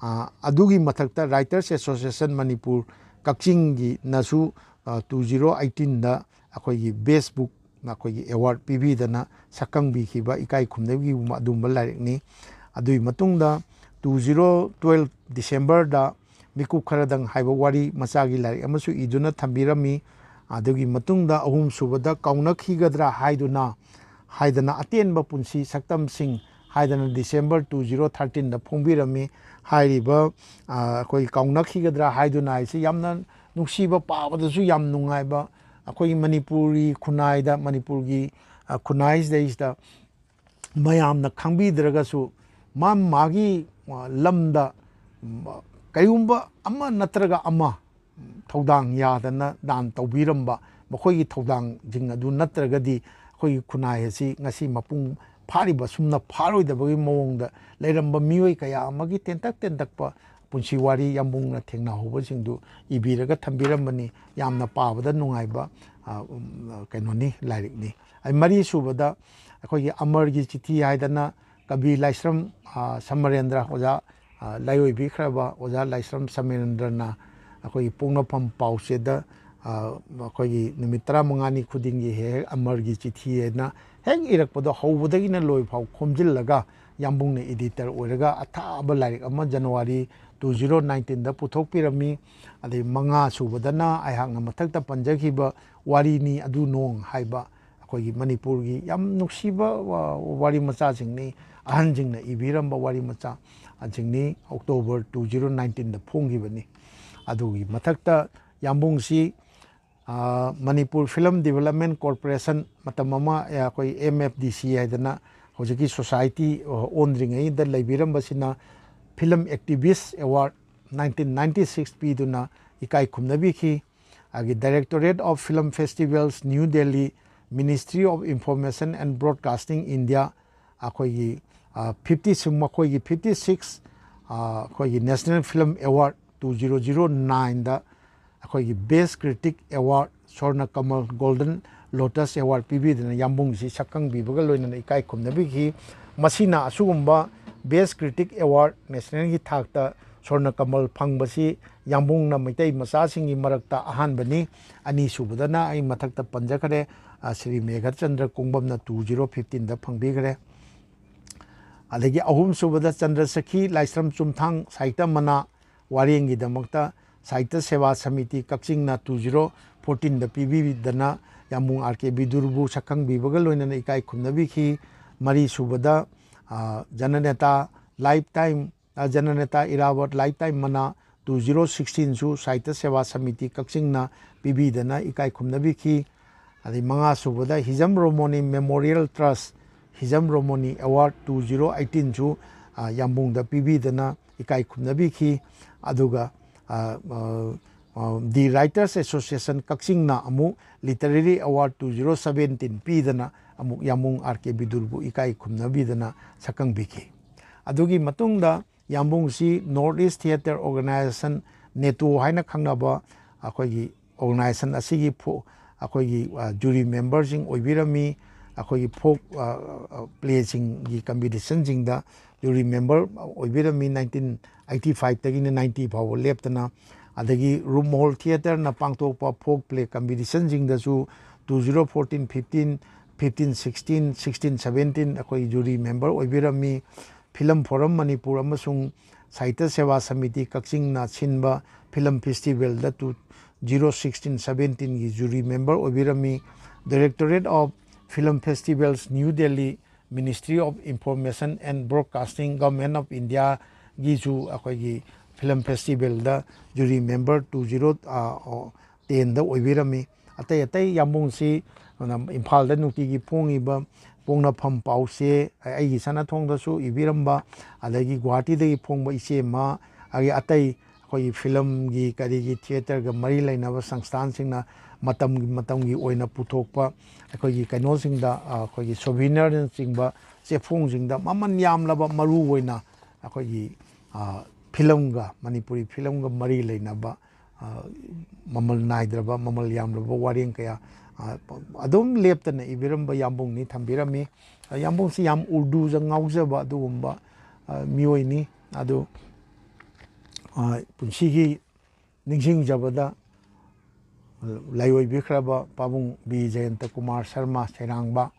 ꯑ, ꯑꯗꯨꯒꯤ ꯃꯊꯛꯇ Writers Association Manipur ꯀꯛꯆꯤꯡꯒꯤꯅꯁꯨ, ꯑ, two zero eighteenꯗ ꯑꯩꯈꯣꯏꯒꯤ Best Book ꯑꯩꯈꯣꯏꯒꯤ ꯑꯦꯋꯥꯔꯗ ꯄꯤꯕꯤꯗꯅ ꯁꯛꯈꯪꯕꯤꯈꯤꯕ, ꯏꯀꯥꯏ ꯈꯨꯝꯅꯕꯤꯈꯤꯕ ꯑꯗꯨꯒꯨꯝꯕ ꯂꯥꯏꯔꯤꯛꯅꯤ꯫ ꯑꯗꯨꯒꯤ ꯃꯇꯨꯡꯗ two zero twelve Decemberꯗ ꯃꯤꯀꯨꯞ ꯈꯔꯗꯪ ꯍꯥꯏꯕ ꯋꯥꯔꯤ ꯃꯆꯥꯒꯤ ꯂꯥꯏꯔꯤꯛ ꯑꯃꯁꯨ ꯏꯗꯨꯅ ꯊꯝꯕꯤꯔꯝꯃꯤ꯫ ꯑꯗꯨꯒꯤ ꯃꯇꯨꯡꯗ ꯑꯍꯨꯝꯁꯨꯕꯗ ꯀꯥꯎꯅꯈꯤꯒꯗ꯭ꯔꯥ ꯍꯥꯏꯗꯨꯅ, ꯍꯥꯏꯗꯅ ꯑꯇꯦꯟꯕ ꯄꯨꯟꯁꯤ ꯁꯛꯇꯝꯁꯤꯡ ꯍꯥꯏꯗꯅ December two zero thirteenꯗ ꯐꯣꯡꯕꯤꯔꯝꯃꯤ꯫ ꯍꯥꯏꯔꯤꯕ, ꯑ, ꯑꯩꯈꯣꯏ ꯀꯥꯎꯅꯈꯤꯒꯗ꯭ꯔꯥ ꯍꯥꯏꯗꯨꯅ ꯍꯥꯏꯁꯤ ꯌꯥꯝꯅ ꯅꯨꯡꯁꯤꯕ, ꯄꯥꯕꯗꯁꯨ ꯌꯥꯝ ꯅꯨꯡꯉꯥꯏꯕ, ꯑꯩꯈꯣꯏꯒꯤ ꯃꯅꯤꯄꯨꯔꯤ ꯈꯨꯟꯅꯥꯏꯗ, ꯃꯅꯤꯄꯨꯔꯒꯤ, ꯑ, ꯈꯨꯟꯅꯥꯏꯁꯤꯗꯩꯁꯤꯗ ꯃꯌꯥꯝꯅ ꯈꯪꯕꯤꯗ꯭ꯔꯒꯁꯨ ꯃꯥ ꯃꯥꯒꯤ, ꯑ, ꯂꯝꯗ, ꯎꯝ, ꯀꯔꯤꯒꯨꯝꯕ ꯑꯃ ꯅꯠꯇ꯭ꯔꯒ ꯑꯃ ꯊꯧꯗꯥꯡ ꯌꯥꯗꯅ ꯗꯥꯟ ꯇꯧꯕꯤꯔꯝꯕ, ꯃꯈꯣꯏꯒꯤ ꯊꯧꯗꯥꯡꯁꯤꯡ ꯑꯗꯨ ꯅꯠꯇ꯭ꯔꯒꯗꯤ ꯑꯩꯈꯣꯏꯒꯤ ꯈꯨꯟꯅꯥꯏ ꯑꯁꯤ ꯉꯁꯤ ꯃꯄꯨꯡ ꯐꯥꯔꯤꯕ ꯑꯁꯨꯝꯅ ꯐꯥꯔꯣꯏꯗꯕꯒꯤ ꯃꯑꯣꯡꯗ ꯂꯩꯔꯝꯕ ꯃꯤꯑꯣꯏ ꯀꯌꯥ ꯑꯃꯒꯤ ꯇꯦꯟꯇꯛ ꯇꯦꯟꯇꯛꯄ ꯄꯨꯟꯁꯤ ꯋꯥꯔꯤ ꯌꯥꯝꯕꯨꯡꯅ ꯊꯦꯡꯅꯍꯧꯕꯁꯤꯡꯗꯨ ꯏꯕꯤꯔꯒ ꯊꯝꯕꯤꯔꯝꯕꯅꯤ꯫ ꯌꯥꯝꯅ ꯄꯥꯕꯗ ꯅꯨꯡꯉꯥꯏꯕ, ꯑ, ꯎꯝ, ꯀꯩꯅꯣꯅꯤ, ꯂꯥꯏꯔꯤꯛꯅꯤ꯫ ꯑꯩ ꯃꯔꯤ ꯁꯨꯕꯗ ꯑꯩꯈꯣꯏꯒꯤ ꯑꯃꯔꯒꯤ ꯆꯤꯊꯤ ꯍꯥꯏꯗꯅ ꯀꯕꯤ ꯂꯥꯏꯁ꯭ꯔꯝ, ꯑ, ꯁꯃꯔꯦꯟꯗ꯭ꯔ, ꯑꯣꯖꯥ, ꯑ, ꯂꯥꯏꯑꯣꯏꯕꯤꯈ꯭ꯔꯕ ꯑꯣꯖꯥ ꯂꯥꯏꯁ꯭ꯔꯝ ꯁꯃꯔꯦꯟꯗ꯭ꯔꯅ ꯑꯩꯈꯣꯏꯒꯤ ꯄꯣꯛꯅꯐꯝ ꯄꯥꯎꯆꯦꯗ, ꯑ, ꯑꯩꯈꯣꯏꯒꯤ ꯅꯨꯃꯤꯠ ꯇꯔꯥꯃꯉꯥꯅꯤ ꯈꯨꯗꯤꯡꯒꯤ ꯍꯦꯛ ꯍꯦꯛ ꯑꯃꯔꯒꯤ ꯆꯤꯊꯤ ꯍꯥꯏꯅ ꯍꯦꯛ ꯏꯔꯛꯄꯗꯣ ꯍꯧꯕꯗꯒꯤꯅ ꯂꯣꯏꯐꯥꯎ ꯈꯣꯝꯖꯤꯜꯂꯒ ꯌꯥꯝꯕꯨꯡꯅ editor ꯑꯣꯏꯔꯒ ꯑꯊꯥꯕ ꯂꯥꯏꯔꯤꯛ ꯑꯃ January two zero nineteenꯗ ꯄꯨꯊꯣꯛꯄꯤꯔꯝꯃꯤ꯫ ꯑꯗꯩ ꯃꯉꯥ ꯁꯨꯕꯗꯅ ꯑꯩꯍꯥꯛꯅ ꯃꯊꯛꯇ ꯄꯟꯖꯈꯤꯕ ꯋꯥꯔꯤꯅꯤ ꯑꯗꯨ ꯅꯣꯡ ꯍꯥꯏꯕ ꯑꯩꯈꯣꯏꯒꯤ ꯃꯅꯤꯄꯨꯔꯒꯤ ꯌꯥꯝ ꯅꯨꯡꯁꯤꯕ ꯋꯥ-, ꯋꯥꯔꯤ ꯃꯆꯥꯁꯤꯡꯅꯤ, ꯑꯍꯟꯁꯤꯡꯅ ꯏꯕꯤꯔꯝꯕ ꯋꯥꯔꯤ ꯃꯆꯥꯁꯤꯡꯅꯤ, October two zero nineteenꯗ ꯐꯣꯡꯈꯤꯕꯅꯤ꯫ ꯑꯗꯨꯒꯤ ꯃꯊꯛꯇ ꯌꯥꯝꯕꯨꯡꯁꯤ, ꯑ, Manipur Film Development Corporation, ꯃꯇꯝ ꯑꯃ, ꯑ, ꯑꯩꯈꯣꯏ M F D C ꯍꯥꯏꯗꯅ ꯍꯧꯖꯤꯛꯀꯤ society, ꯑ, ꯑꯣꯟꯗ꯭ꯔꯤꯉꯩꯗ ꯂꯩꯕꯤꯔꯝꯕꯁꯤꯅ Film Activist Award nineteen ninety six ꯄꯤꯗꯨꯅ ꯏꯀꯥꯏ ꯈꯨꯝꯅꯕꯤꯈꯤ꯫ ꯑꯗꯒꯤ Directorate of Film Festivals, New Delhi, Ministry of Information and Broadcasting, India, ꯑꯩꯈꯣꯏꯒꯤ, ꯑ, fifty ꯁꯨꯝ ꯃꯈꯣꯏꯒꯤ fifty six, ꯑ, ꯑꯩꯈꯣꯏꯒꯤ National Film Award two zero zero nineꯗ ꯑꯩꯈꯣꯏꯒꯤ Best Critic Award, Swarna Kamal, Golden Lotus Award ꯄꯤꯕꯤꯗꯅ ꯌꯥꯝꯕꯨꯡꯁꯤ ꯁꯛꯈꯪꯕꯤꯕꯒ ꯂꯣꯏꯅꯅ ꯏꯀꯥꯏ ꯈꯨꯝꯅꯕꯤꯈꯤ꯫ ꯃꯁꯤꯅ ꯑꯁꯤꯒꯨꯝꯕ Best Critic Award nationalꯒꯤ ꯊꯥꯛꯇ ꯁ꯭ꯋꯔꯅ ꯀꯃꯜ ꯐꯪꯕꯁꯤ ꯌꯥꯝꯕꯨꯡꯅ ꯃꯩꯇꯩ ꯃꯆꯥꯁꯤꯡꯒꯤ ꯃꯔꯛꯇ ꯑꯍꯥꯟꯕꯅꯤ꯫ ꯑꯅꯤꯁꯨꯕꯗꯅ ꯑꯩ ꯃꯊꯛꯇ ꯄꯟꯖꯈ꯭ꯔꯦ, ꯑ, ꯁ꯭ꯔꯤ ꯃꯦꯘꯆꯟꯗ꯭ꯔ ꯀꯣꯡꯕꯝꯅ two zero fifteenꯗ ꯐꯪꯕꯤꯈ꯭ꯔꯦ꯫ ꯑꯗꯒꯤ ꯑꯍꯨꯝꯁꯨꯕꯗ ꯆꯟꯗ꯭ꯔꯁꯈꯤ ꯂꯥꯏꯁ꯭ꯔꯝ ꯆꯨꯝꯊꯥꯡ ꯁꯥꯍꯤꯇ꯭ꯌ ꯃꯅꯥ ꯋꯥꯔꯦꯡꯒꯤꯗꯃꯛꯇ ꯁꯥꯍꯤꯇ꯭ꯌ Seva Samiti ꯀꯛꯆꯤꯡꯅ two zero fourteenꯗ ꯄꯤꯕꯤꯗꯅ ꯌꯥꯝꯕꯨꯡ R ꯀꯦ ꯕꯤꯗꯨꯔꯕꯨ ꯁꯛꯈꯪꯕꯤꯕꯒ ꯂꯣꯏꯅꯅ ꯏꯀꯥꯏ ꯈꯨꯝꯅꯕꯤꯈꯤ꯫ ꯃꯔꯤꯁꯨꯕꯗ, ꯑ, ꯖꯅꯅꯦꯇꯥ ꯂꯥꯏꯐ ꯇꯥꯏꯝ, ꯑ, ꯖꯅꯅꯦꯇꯥ ꯏꯔꯥꯕꯣꯠ ꯂꯥꯏꯐ ꯇꯥꯏꯝ ꯃꯅꯥ two zero sixteenꯁꯨ ꯁꯥꯍꯤꯇ꯭ꯌ ꯁꯦꯕꯥ ꯁꯃꯤꯇꯤ ꯀꯛꯆꯤꯡꯅ ꯄꯤꯕꯤꯗꯅ ꯏꯀꯥꯏ ꯈꯨꯝꯅꯕꯤꯈꯤ꯫ ꯑꯗꯩ ꯃꯉꯥꯁꯨꯕꯗ ꯍꯤꯖꯝ ꯔꯣꯃꯣꯅꯤ ꯃꯦꯃꯣꯔꯤꯌꯦꯜ ꯇ꯭ꯔꯁ, ꯍꯤꯖꯝ ꯔꯣꯃꯣꯅꯤ ꯑꯦꯋꯥꯔꯗ two zero eighteenꯁꯨ, ꯑ, ꯌꯥꯝꯕꯨꯡꯗ ꯄꯤꯕꯤꯗꯅ ꯏꯀꯥꯏ ꯈꯨꯝꯅꯕꯤꯈꯤ꯫ ꯑꯗꯨꯒ, ꯑ, ꯑ, ꯑ, ꯗꯤ ꯔꯥꯏꯇꯔꯁ ꯑꯦꯁꯣꯁꯤꯌꯦꯁꯟ ꯀꯛꯆꯤꯡꯅ ꯑꯃꯨꯛ literary award two zero seventeen ꯄꯤꯗꯅ ꯑꯃꯨꯛ ꯌꯥꯝꯕꯨꯡ ꯑꯥꯔ ꯀꯦ ꯕꯤꯗꯨꯔꯕꯨ ꯏꯀꯥꯏ ꯈꯨꯝꯅꯕꯤꯗꯅ ꯁꯛꯈꯪꯕꯤꯈꯤ꯫ ꯑꯗꯨꯒꯤ ꯃꯇꯨꯡꯗ ꯌꯥꯝꯕꯨꯡꯁꯤ ꯅꯣꯔꯠ ꯏꯁ ꯊꯤꯌꯦꯇꯔ ꯑꯣꯔꯒꯅꯥꯏꯖꯦꯁꯟ, ꯅꯦꯇꯣ ꯍꯥꯏꯅ ꯈꯪꯅꯕ ꯑꯩꯈꯣꯏꯒꯤ ꯑꯣꯔꯒꯅꯥꯏꯖꯦꯁꯟ ꯑꯁꯤꯒꯤ ꯐꯣ-, ꯑꯩꯈꯣꯏꯒꯤ, ꯑ, ꯖꯨꯔꯤ ꯃꯦꯝꯕꯔꯁꯤꯡ ꯑꯣꯏꯕꯤꯔꯝꯃꯤ꯫ ꯑꯩꯈꯣꯏꯒꯤ ꯐꯣꯛ, ꯑ, ꯑ, ꯄ꯭ꯂꯦꯁꯤꯡꯒꯤ ꯀꯝꯄꯤꯇꯤꯁꯟꯁꯤꯡꯗ ꯖꯨꯔꯤ ꯃꯦꯝꯕꯔ ꯑꯣꯏꯕꯤꯔꯝꯃꯤ, nineteen eighty fiveꯇꯒꯤꯅ ninety ꯐꯥꯎꯕ ꯂꯦꯞꯇꯅ꯫ ꯑꯗꯒꯤ ꯔꯨꯞꯃꯍꯣꯜ ꯊꯤꯌꯦꯇꯔꯅ ꯄꯥꯡꯊꯣꯛꯄ ꯐꯣꯛ ꯄ꯭ꯂꯦ ꯀꯝꯄꯤꯇꯤꯁꯟꯁꯤꯡꯗꯁꯨ two zero fourteen fifteen, fifteen sixteen, sixteen seventeen ꯑꯩꯈꯣꯏ ꯖꯨꯔꯤ ꯃꯦꯝꯕꯔ ꯑꯣꯏꯕꯤꯔꯝꯃꯤ꯫ ꯐꯤꯂꯝ ꯐꯣꯔꯝ ꯃꯅꯤꯄꯨꯔ ꯑꯃꯁꯨꯡ ꯁꯥꯍꯤꯇ꯭ꯌ ꯁꯦꯕꯥ ꯁꯃꯤꯇꯤ ꯀꯛꯆꯤꯡꯅ ꯁꯤꯟꯕ ꯐꯤꯂꯝ ꯐꯦꯁꯇꯤꯚꯦꯜꯗ two zero sixteen seventeenꯒꯤ ꯖꯨꯔꯤ ꯃꯦꯝꯕꯔ ꯑꯣꯏꯕꯤꯔꯝꯃꯤ꯫ Directorate of Film Festivals, New Delhi, Ministry of Information and Broadcasting, Government of Indiaꯒꯤꯁꯨ ꯑꯩꯈꯣꯏꯒꯤ ꯐꯤꯂꯝ ꯐꯦꯁꯇꯤꯚꯦꯜꯗ ꯖꯨꯔꯤ ꯃꯦꯝꯕꯔ two zero, ꯑ, ꯑꯣ, tenꯗ ꯑꯣꯏꯕꯤꯔꯝꯃꯤ꯫ ꯑꯇꯩ ꯑꯇꯩ ꯌꯥꯝꯕꯨꯡꯁꯤ, ꯑꯗꯨꯅ ꯏꯝꯐꯥꯜꯗ ꯅꯨꯡꯇꯤꯒꯤ ꯐꯣꯡꯉꯤꯕ ꯄꯣꯛꯅꯐꯝ ꯄꯥꯎꯆꯦ, ꯑꯩꯒꯤ ꯁꯅꯥꯊꯣꯡꯗꯁꯨ ꯏꯕꯤꯔꯝꯕ, ꯑꯗꯒꯤ ꯒꯨꯋꯥꯍꯥꯇꯤꯗꯒꯤ ꯐꯣꯡꯕ ꯏꯆꯦ ꯑꯃ, ꯑꯗꯒꯤ ꯑꯇꯩ ꯑꯩꯈꯣꯏꯒꯤ ꯐꯤꯂꯝꯒꯤ ꯀꯔꯤꯒꯤ ꯊꯤꯌꯦꯇꯔꯒ ꯃꯔꯤ ꯂꯩꯅꯕ ꯁꯪꯁꯊꯥꯟꯁꯤꯡꯅ ꯃꯇꯝꯒꯤ, ꯃꯇꯝꯒꯤ ꯑꯣꯏꯅ ꯄꯨꯊꯣꯛꯄ ꯑꯩꯈꯣꯏꯒꯤ ꯀꯩꯅꯣꯁꯤꯡꯗ, ꯑ, ꯑꯩꯈꯣꯏꯒꯤ ꯁꯣꯚꯤꯅꯔꯅꯆꯤꯡꯕ ꯆꯦꯐꯣꯡꯁꯤꯡꯗ ꯃꯃꯜ ꯌꯥꯝꯂꯕ, ꯃꯔꯨ ꯑꯣꯏꯅ ꯑꯩꯈꯣꯏꯒꯤ, ꯑ, ꯐꯤꯂꯝꯒ, ꯃꯅꯤꯄꯨꯔꯤ ꯐꯤꯂꯝꯒ ꯃꯔꯤ ꯂꯩꯅꯕ, ꯑ, ꯃꯃꯜ ꯅꯥꯏꯗ꯭ꯔꯕ, ꯃꯃꯜ ꯌꯥꯝꯂꯕ ꯋꯥꯔꯦꯡ ꯀꯌꯥ, ꯑ, ꯑꯗꯨꯝ ꯂꯦꯞꯇꯅ ꯏꯕꯤꯔꯝꯕ ꯌꯥꯝꯕꯨꯡꯅꯤ, ꯊꯝꯕꯤꯔꯝꯃꯤ꯫ ꯑ, ꯌꯥꯝꯕꯨꯡꯁꯤ ꯌꯥꯝ ꯎꯔꯗꯨꯗ ꯉꯥꯎꯖꯕ ꯑꯗꯨꯒꯨꯝꯕ, ꯑ, ꯃꯤꯑꯣꯏꯅꯤ꯫ ꯑꯗꯨ ꯄꯨꯟꯁꯤꯒꯤ ꯅꯤꯡꯁꯤꯡꯖꯕꯗ ꯂꯥꯏꯑꯣꯏꯕꯤꯈ꯭ꯔꯕ ꯄꯥꯕꯨꯡ ꯕꯤ ꯖꯌꯟꯇ ꯀꯨꯃꯥꯔ ꯁꯔꯃ ꯁꯩꯔꯥꯡꯕ,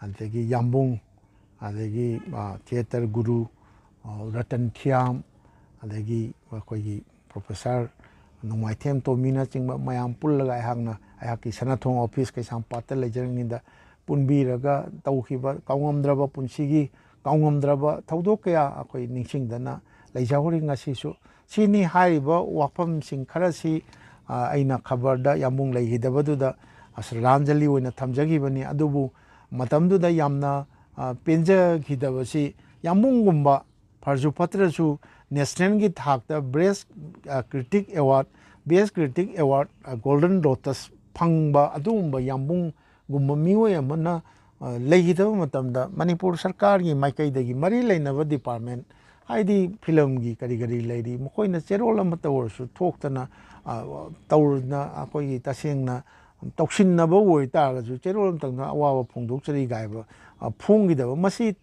ꯑꯗꯒꯤ ꯌꯥꯝꯕꯨꯡ, ꯑꯗꯒꯤ ꯊꯤꯌꯦꯇꯔ ꯒꯨꯔꯨ ꯔꯇꯟ ꯊꯤꯌꯥꯝ, ꯑꯗꯒꯤ ꯑꯩꯈꯣꯏꯒꯤ ꯄ꯭ꯔꯣꯐꯦꯁꯔ ꯅꯣꯡꯃꯥꯏꯊꯦꯝ ꯇꯣꯝꯕꯤꯅꯆꯤꯡꯕ ꯃꯌꯥꯝ ꯄꯨꯜꯂꯒ ꯑꯩꯍꯥꯛꯅ ꯑꯩꯍꯥꯛꯀꯤ ꯁꯅꯥꯊꯣꯡ ꯑꯣꯐꯤꯁ ꯀꯩꯁꯥꯝꯄꯥꯠꯇ ꯂꯩꯖꯔꯤꯉꯩꯗ ꯄꯨꯟꯕꯤꯔꯒ ꯇꯧꯈꯤꯕ ꯀꯥꯎꯉꯝꯗ꯭ꯔꯕ ꯄꯨꯟꯁꯤꯒꯤ ꯀꯥꯎꯉꯝꯗ꯭ꯔꯕ ꯊꯧꯗꯣꯛ ꯀꯌꯥ ꯑꯩꯈꯣꯏ ꯅꯤꯡꯁꯤꯡꯗꯅ ꯂꯩꯖꯍꯧꯔꯤ ꯉꯁꯤꯁꯨ꯫ ꯁꯤꯅꯤ ꯍꯥꯏꯔꯤꯕ ꯋꯥꯐꯝꯁꯤꯡ ꯈꯔꯁꯤ ꯑꯩꯅ ꯈꯕꯔꯗ ꯌꯥꯝꯕꯨꯡ ꯂꯩꯈꯤꯗꯕꯗꯨꯗ ꯁ꯭ꯔꯗꯥꯟꯖꯂꯤ ꯑꯣꯏꯅ ꯊꯝꯖꯈꯤꯕꯅꯤ꯫ ꯑꯗꯨꯕꯨ ꯃꯇꯝꯗꯨꯗ ꯌꯥꯝꯅ ꯄꯦꯟꯖꯈꯤꯗꯕꯁꯤ, ꯌꯥꯝꯕꯨꯡꯒꯨꯝꯕ ꯐꯔꯁꯨ ꯐꯠꯇ꯭ꯔꯁꯨ ꯅꯦꯁꯅꯦꯜꯒꯤ ꯊꯥꯛꯇ ꯕꯦꯁ ꯀ꯭ꯔꯤꯇꯤꯛ ꯑꯦꯋꯥꯔꯗ, ꯕꯦꯁ ꯀ꯭ꯔꯤꯇꯤꯛ ꯑꯦꯋꯥꯔꯗ, ꯒꯣꯜꯗꯟ ꯂꯣꯇꯁ ꯐꯪꯕ ꯑꯗꯨꯒꯨꯝꯕ ꯌꯥꯝꯕꯨꯡꯒꯨꯝꯕ ꯃꯤꯑꯣꯏ ꯑꯃꯅ ꯂꯩꯈꯤꯗꯕ ꯃꯇꯝꯗ ꯃꯅꯤꯄꯨꯔ ꯁꯔꯀꯥꯔꯒꯤ ꯃꯥꯏꯀꯩꯗꯒꯤ ꯃꯔꯤ ꯂꯩꯅꯕ ꯗꯤꯄꯥꯔꯠꯃꯦꯟ, ꯍꯥꯏꯗꯤ ꯐꯤꯂꯝꯒꯤ ꯀꯔꯤ ꯀꯔꯤ ꯂꯩꯔꯤ, ꯃꯈꯣꯏꯅ ꯆꯦꯔꯣꯜ ꯑꯃꯠꯇ ꯑꯣꯏꯔꯁꯨ ꯊꯣꯛꯇꯅ ꯇꯧꯔꯅ ꯑꯩꯈꯣꯏꯒꯤ ꯇꯁꯦꯡꯅ ꯇꯧꯁꯤꯟꯅꯕ ꯑꯣꯏꯇꯥꯔꯒꯁꯨ ꯆꯦꯔꯣꯜ ꯑꯃꯇꯪꯅ ꯑꯋꯥꯕ ꯐꯣꯡꯗꯣꯛꯆꯔꯤ ꯀꯥꯏꯕ ꯐꯣꯡꯈꯤꯗꯕ꯫ ꯃꯁꯤ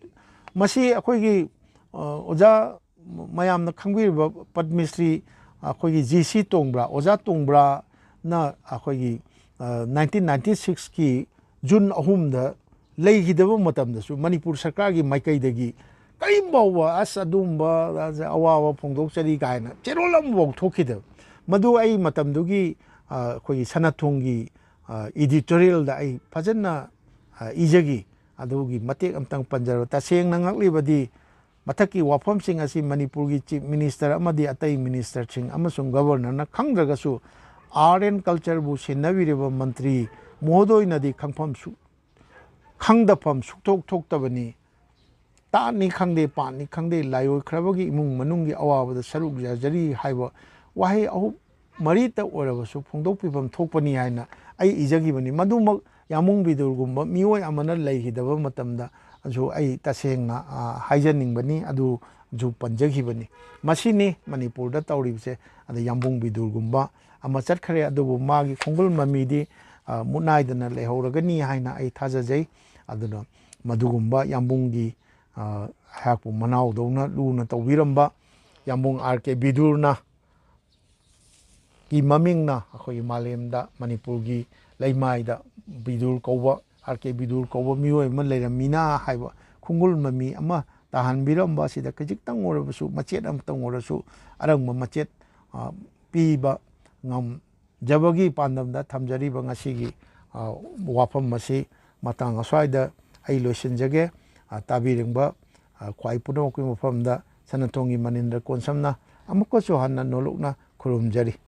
ꯃꯁꯤ ꯑꯩꯈꯣꯏꯒꯤ ꯑꯣꯖꯥ ꯃꯌꯥꯝꯅ ꯈꯪꯕꯤꯔꯤꯕ ꯄꯗꯃꯁ꯭ꯔꯤ ꯑꯩꯈꯣꯏꯒꯤ ꯖꯤ ꯁꯤ ꯇꯣꯡꯕ꯭ꯔꯥ, ꯑꯣꯖꯥ ꯇꯣꯡꯕ꯭ꯔꯥꯅ ꯑꯩꯈꯣꯏꯒꯤ ꯅꯥꯏꯟꯇꯤꯟ ꯅꯥꯏꯟꯇꯤ ꯁꯤꯛꯁꯀꯤ ꯖꯨꯟ ꯑꯍꯨꯝꯗ ꯂꯩꯈꯤꯗꯕ ꯃꯇꯝꯗꯁꯨ ꯃꯅꯤꯄꯨꯔ ꯁꯔꯀꯥꯔꯒꯤ ꯃꯥꯏꯀꯩꯗꯒꯤ ꯀꯔꯤꯝ ꯐꯥꯎꯕ ꯑꯁ ꯑꯗꯨꯒꯨꯝꯕ ꯑꯋꯥꯕ ꯐꯣꯡꯗꯣꯛꯆꯔꯤ ꯀꯥꯏꯅ ꯆꯦꯔꯣꯜ ꯑꯃꯐꯥꯎ ꯊꯣꯛꯈꯤꯗꯕ꯫ ꯃꯗꯨ ꯑꯩ ꯃꯇꯝꯗꯨꯒꯤ ꯑꯩꯈꯣꯏꯒꯤ ꯁꯅꯥꯊꯣꯡꯒꯤ ꯏꯗꯤꯇꯣꯔꯤꯌꯦꯜꯗ ꯑꯩ ꯐꯖꯅ ꯏꯖꯈꯤ꯫ ꯑꯗꯨꯒꯤ ꯃꯇꯦꯛ ꯑꯃꯇꯪ ꯄꯟꯖꯔꯕ꯫ ꯇꯁꯦꯡꯅ ꯉꯛꯂꯤꯕꯗꯤ ꯃꯊꯛꯀꯤ ꯋꯥꯐꯝꯁꯤꯡ ꯑꯁꯤ ꯃꯅꯤꯄꯨꯔꯒꯤ ꯆꯤꯐ ꯃꯤꯅꯤꯁꯇꯔ ꯑꯃꯗꯤ ꯑꯇꯩ ꯃꯤꯅꯤꯁꯇꯔꯁꯤꯡ ꯑꯃꯁꯨꯡ ꯒꯕꯔꯅꯔꯅ ꯈꯪꯗ꯭ꯔꯒꯁꯨ ꯑꯥꯔꯠ ꯑꯦꯟ ꯀꯜꯆꯔꯕꯨ ꯁꯦꯟꯅꯕꯤꯔꯤꯕ ꯃꯟꯇ꯭ꯔꯤ ꯃꯍꯣꯗꯣꯏꯅꯗꯤ ꯈꯪꯐꯝ ꯈꯪꯗꯐꯝ ꯁꯨꯛꯊꯣꯛ ꯊꯣꯛꯇꯕꯅꯤ꯫ ꯇꯥꯠꯅꯤ ꯈꯪꯗꯦ, ꯄꯥꯠꯅꯤ ꯈꯪꯗꯦ, ꯂꯥꯏꯑꯣꯏꯈ꯭ꯔꯕꯒꯤ ꯏꯃꯨꯡ ꯃꯅꯨꯡꯒꯤ ꯑꯋꯥꯕꯗ ꯁꯔꯨꯛ ꯌꯥꯖꯔꯤ ꯍꯥꯏꯕ ꯋꯥꯍꯩ ꯑꯍꯨꯝ ꯃꯔꯤꯇ ꯑꯣꯏꯔꯕꯁꯨ ꯐꯣꯡꯗꯣꯛꯄꯤꯐꯝ ꯊꯣꯛꯄꯅꯤ ꯍꯥꯏꯅ ꯑꯩ ꯏꯖꯈꯤꯕꯅꯤ꯫ ꯃꯗꯨꯃꯛ ꯌꯥꯝꯕꯨꯡ ꯕꯤꯗꯨꯔꯒꯨꯝꯕ ꯃꯤꯑꯣꯏ ꯑꯃꯅ ꯂꯩꯈꯤꯗꯕ ꯃꯇꯝꯗꯁꯨ ꯑꯩ ꯇꯁꯦꯡꯅ ꯍꯥꯏꯖꯅꯤꯡꯕꯅꯤ, ꯑꯗꯨꯁꯨ ꯄꯟꯖꯈꯤꯕꯅꯤ꯫ ꯃꯁꯤꯅꯤ ꯃꯅꯤꯄꯨꯔꯗ ꯇꯧꯔꯤꯕꯁꯦ꯫ ꯑꯗ ꯌꯥꯝꯕꯨꯡ ꯕꯤꯗꯨꯔꯒꯨꯝꯕ ꯑꯃ ꯆꯠꯈ꯭ꯔꯦ, ꯑꯗꯨꯕꯨ ꯃꯥꯒꯤ ꯈꯣꯡꯒꯨꯜ ꯃꯃꯤꯗꯤ ꯃꯨꯠꯅꯥꯏꯗꯅ ꯂꯩꯍꯧꯔꯒꯅꯤ ꯍꯥꯏꯅ ꯑꯩ ꯊꯥꯖꯖꯩ꯫ ꯑꯗꯨꯅ ꯃꯗꯨꯒꯨꯝꯕ ꯌꯥꯝꯕꯨꯡꯒꯤ ꯑꯩꯍꯥꯛꯄꯨ ꯃꯅꯥꯎꯗꯧꯅ ꯂꯨꯅ ꯇꯧꯕꯤꯔꯝꯕ ꯌꯥꯝꯕꯨꯡ ꯑꯥꯔ ꯀꯦ ꯕꯤꯗꯨꯔꯅ ꯀꯤ ꯃꯃꯤꯡꯅ ꯑꯩꯈꯣꯏꯒꯤ ꯃꯥꯂꯦꯝꯗ ꯃꯅꯤꯄꯨꯔꯒꯤ ꯂꯩꯃꯥꯏꯗ ꯕꯤꯗꯨꯔ ꯀꯧꯕ, ꯑꯥꯔ ꯀꯦ ꯕꯤꯗꯨꯔ ꯀꯧꯕ ꯃꯤꯑꯣꯏ ꯑꯃ ꯂꯩꯔꯝꯃꯤꯅ ꯍꯥꯏꯕ ꯈꯣꯡꯒꯨꯜ ꯃꯃꯤ ꯑꯃ ꯇꯥꯍꯟꯕꯤꯔꯝꯕ ꯑꯁꯤꯗ ꯈꯖꯤꯛꯇꯪ ꯑꯣꯏꯔꯕꯁꯨ, ꯃꯆꯦꯠ ꯑꯃꯇꯪ ꯑꯣꯏꯔꯁꯨ, ꯑꯔꯪꯕ ꯃꯆꯦꯠ, ꯑ, ꯄꯤꯕ ꯉꯝꯖꯕꯒꯤ ꯄꯥꯟꯗꯝꯗ ꯊꯝꯖꯔꯤꯕ ꯉꯁꯤꯒꯤ, ꯑ, ꯋꯥꯐꯝ ꯑꯁꯤ ꯃꯇꯥꯡ ꯑꯁ꯭ꯋꯥꯏꯗ ꯑꯩ ꯂꯣꯏꯁꯤꯟꯖꯒꯦ꯫ ꯑ, ꯇꯥꯕꯤꯔꯤꯕ, ꯑ, ꯈ꯭ꯋꯥꯏ ꯄꯨꯝꯅꯃꯛꯀꯤ ꯃꯐꯝꯗ ꯁꯅꯥꯇꯣꯟꯒꯤ ꯃꯅꯤꯟꯗ꯭ꯔ ꯀꯣꯟꯁꯝꯅ ꯑꯃꯨꯛꯀꯁꯨ ꯍꯟꯅ ꯅꯣꯂꯨꯛꯅ ꯈꯨꯔꯨꯝꯖꯔꯤ꯫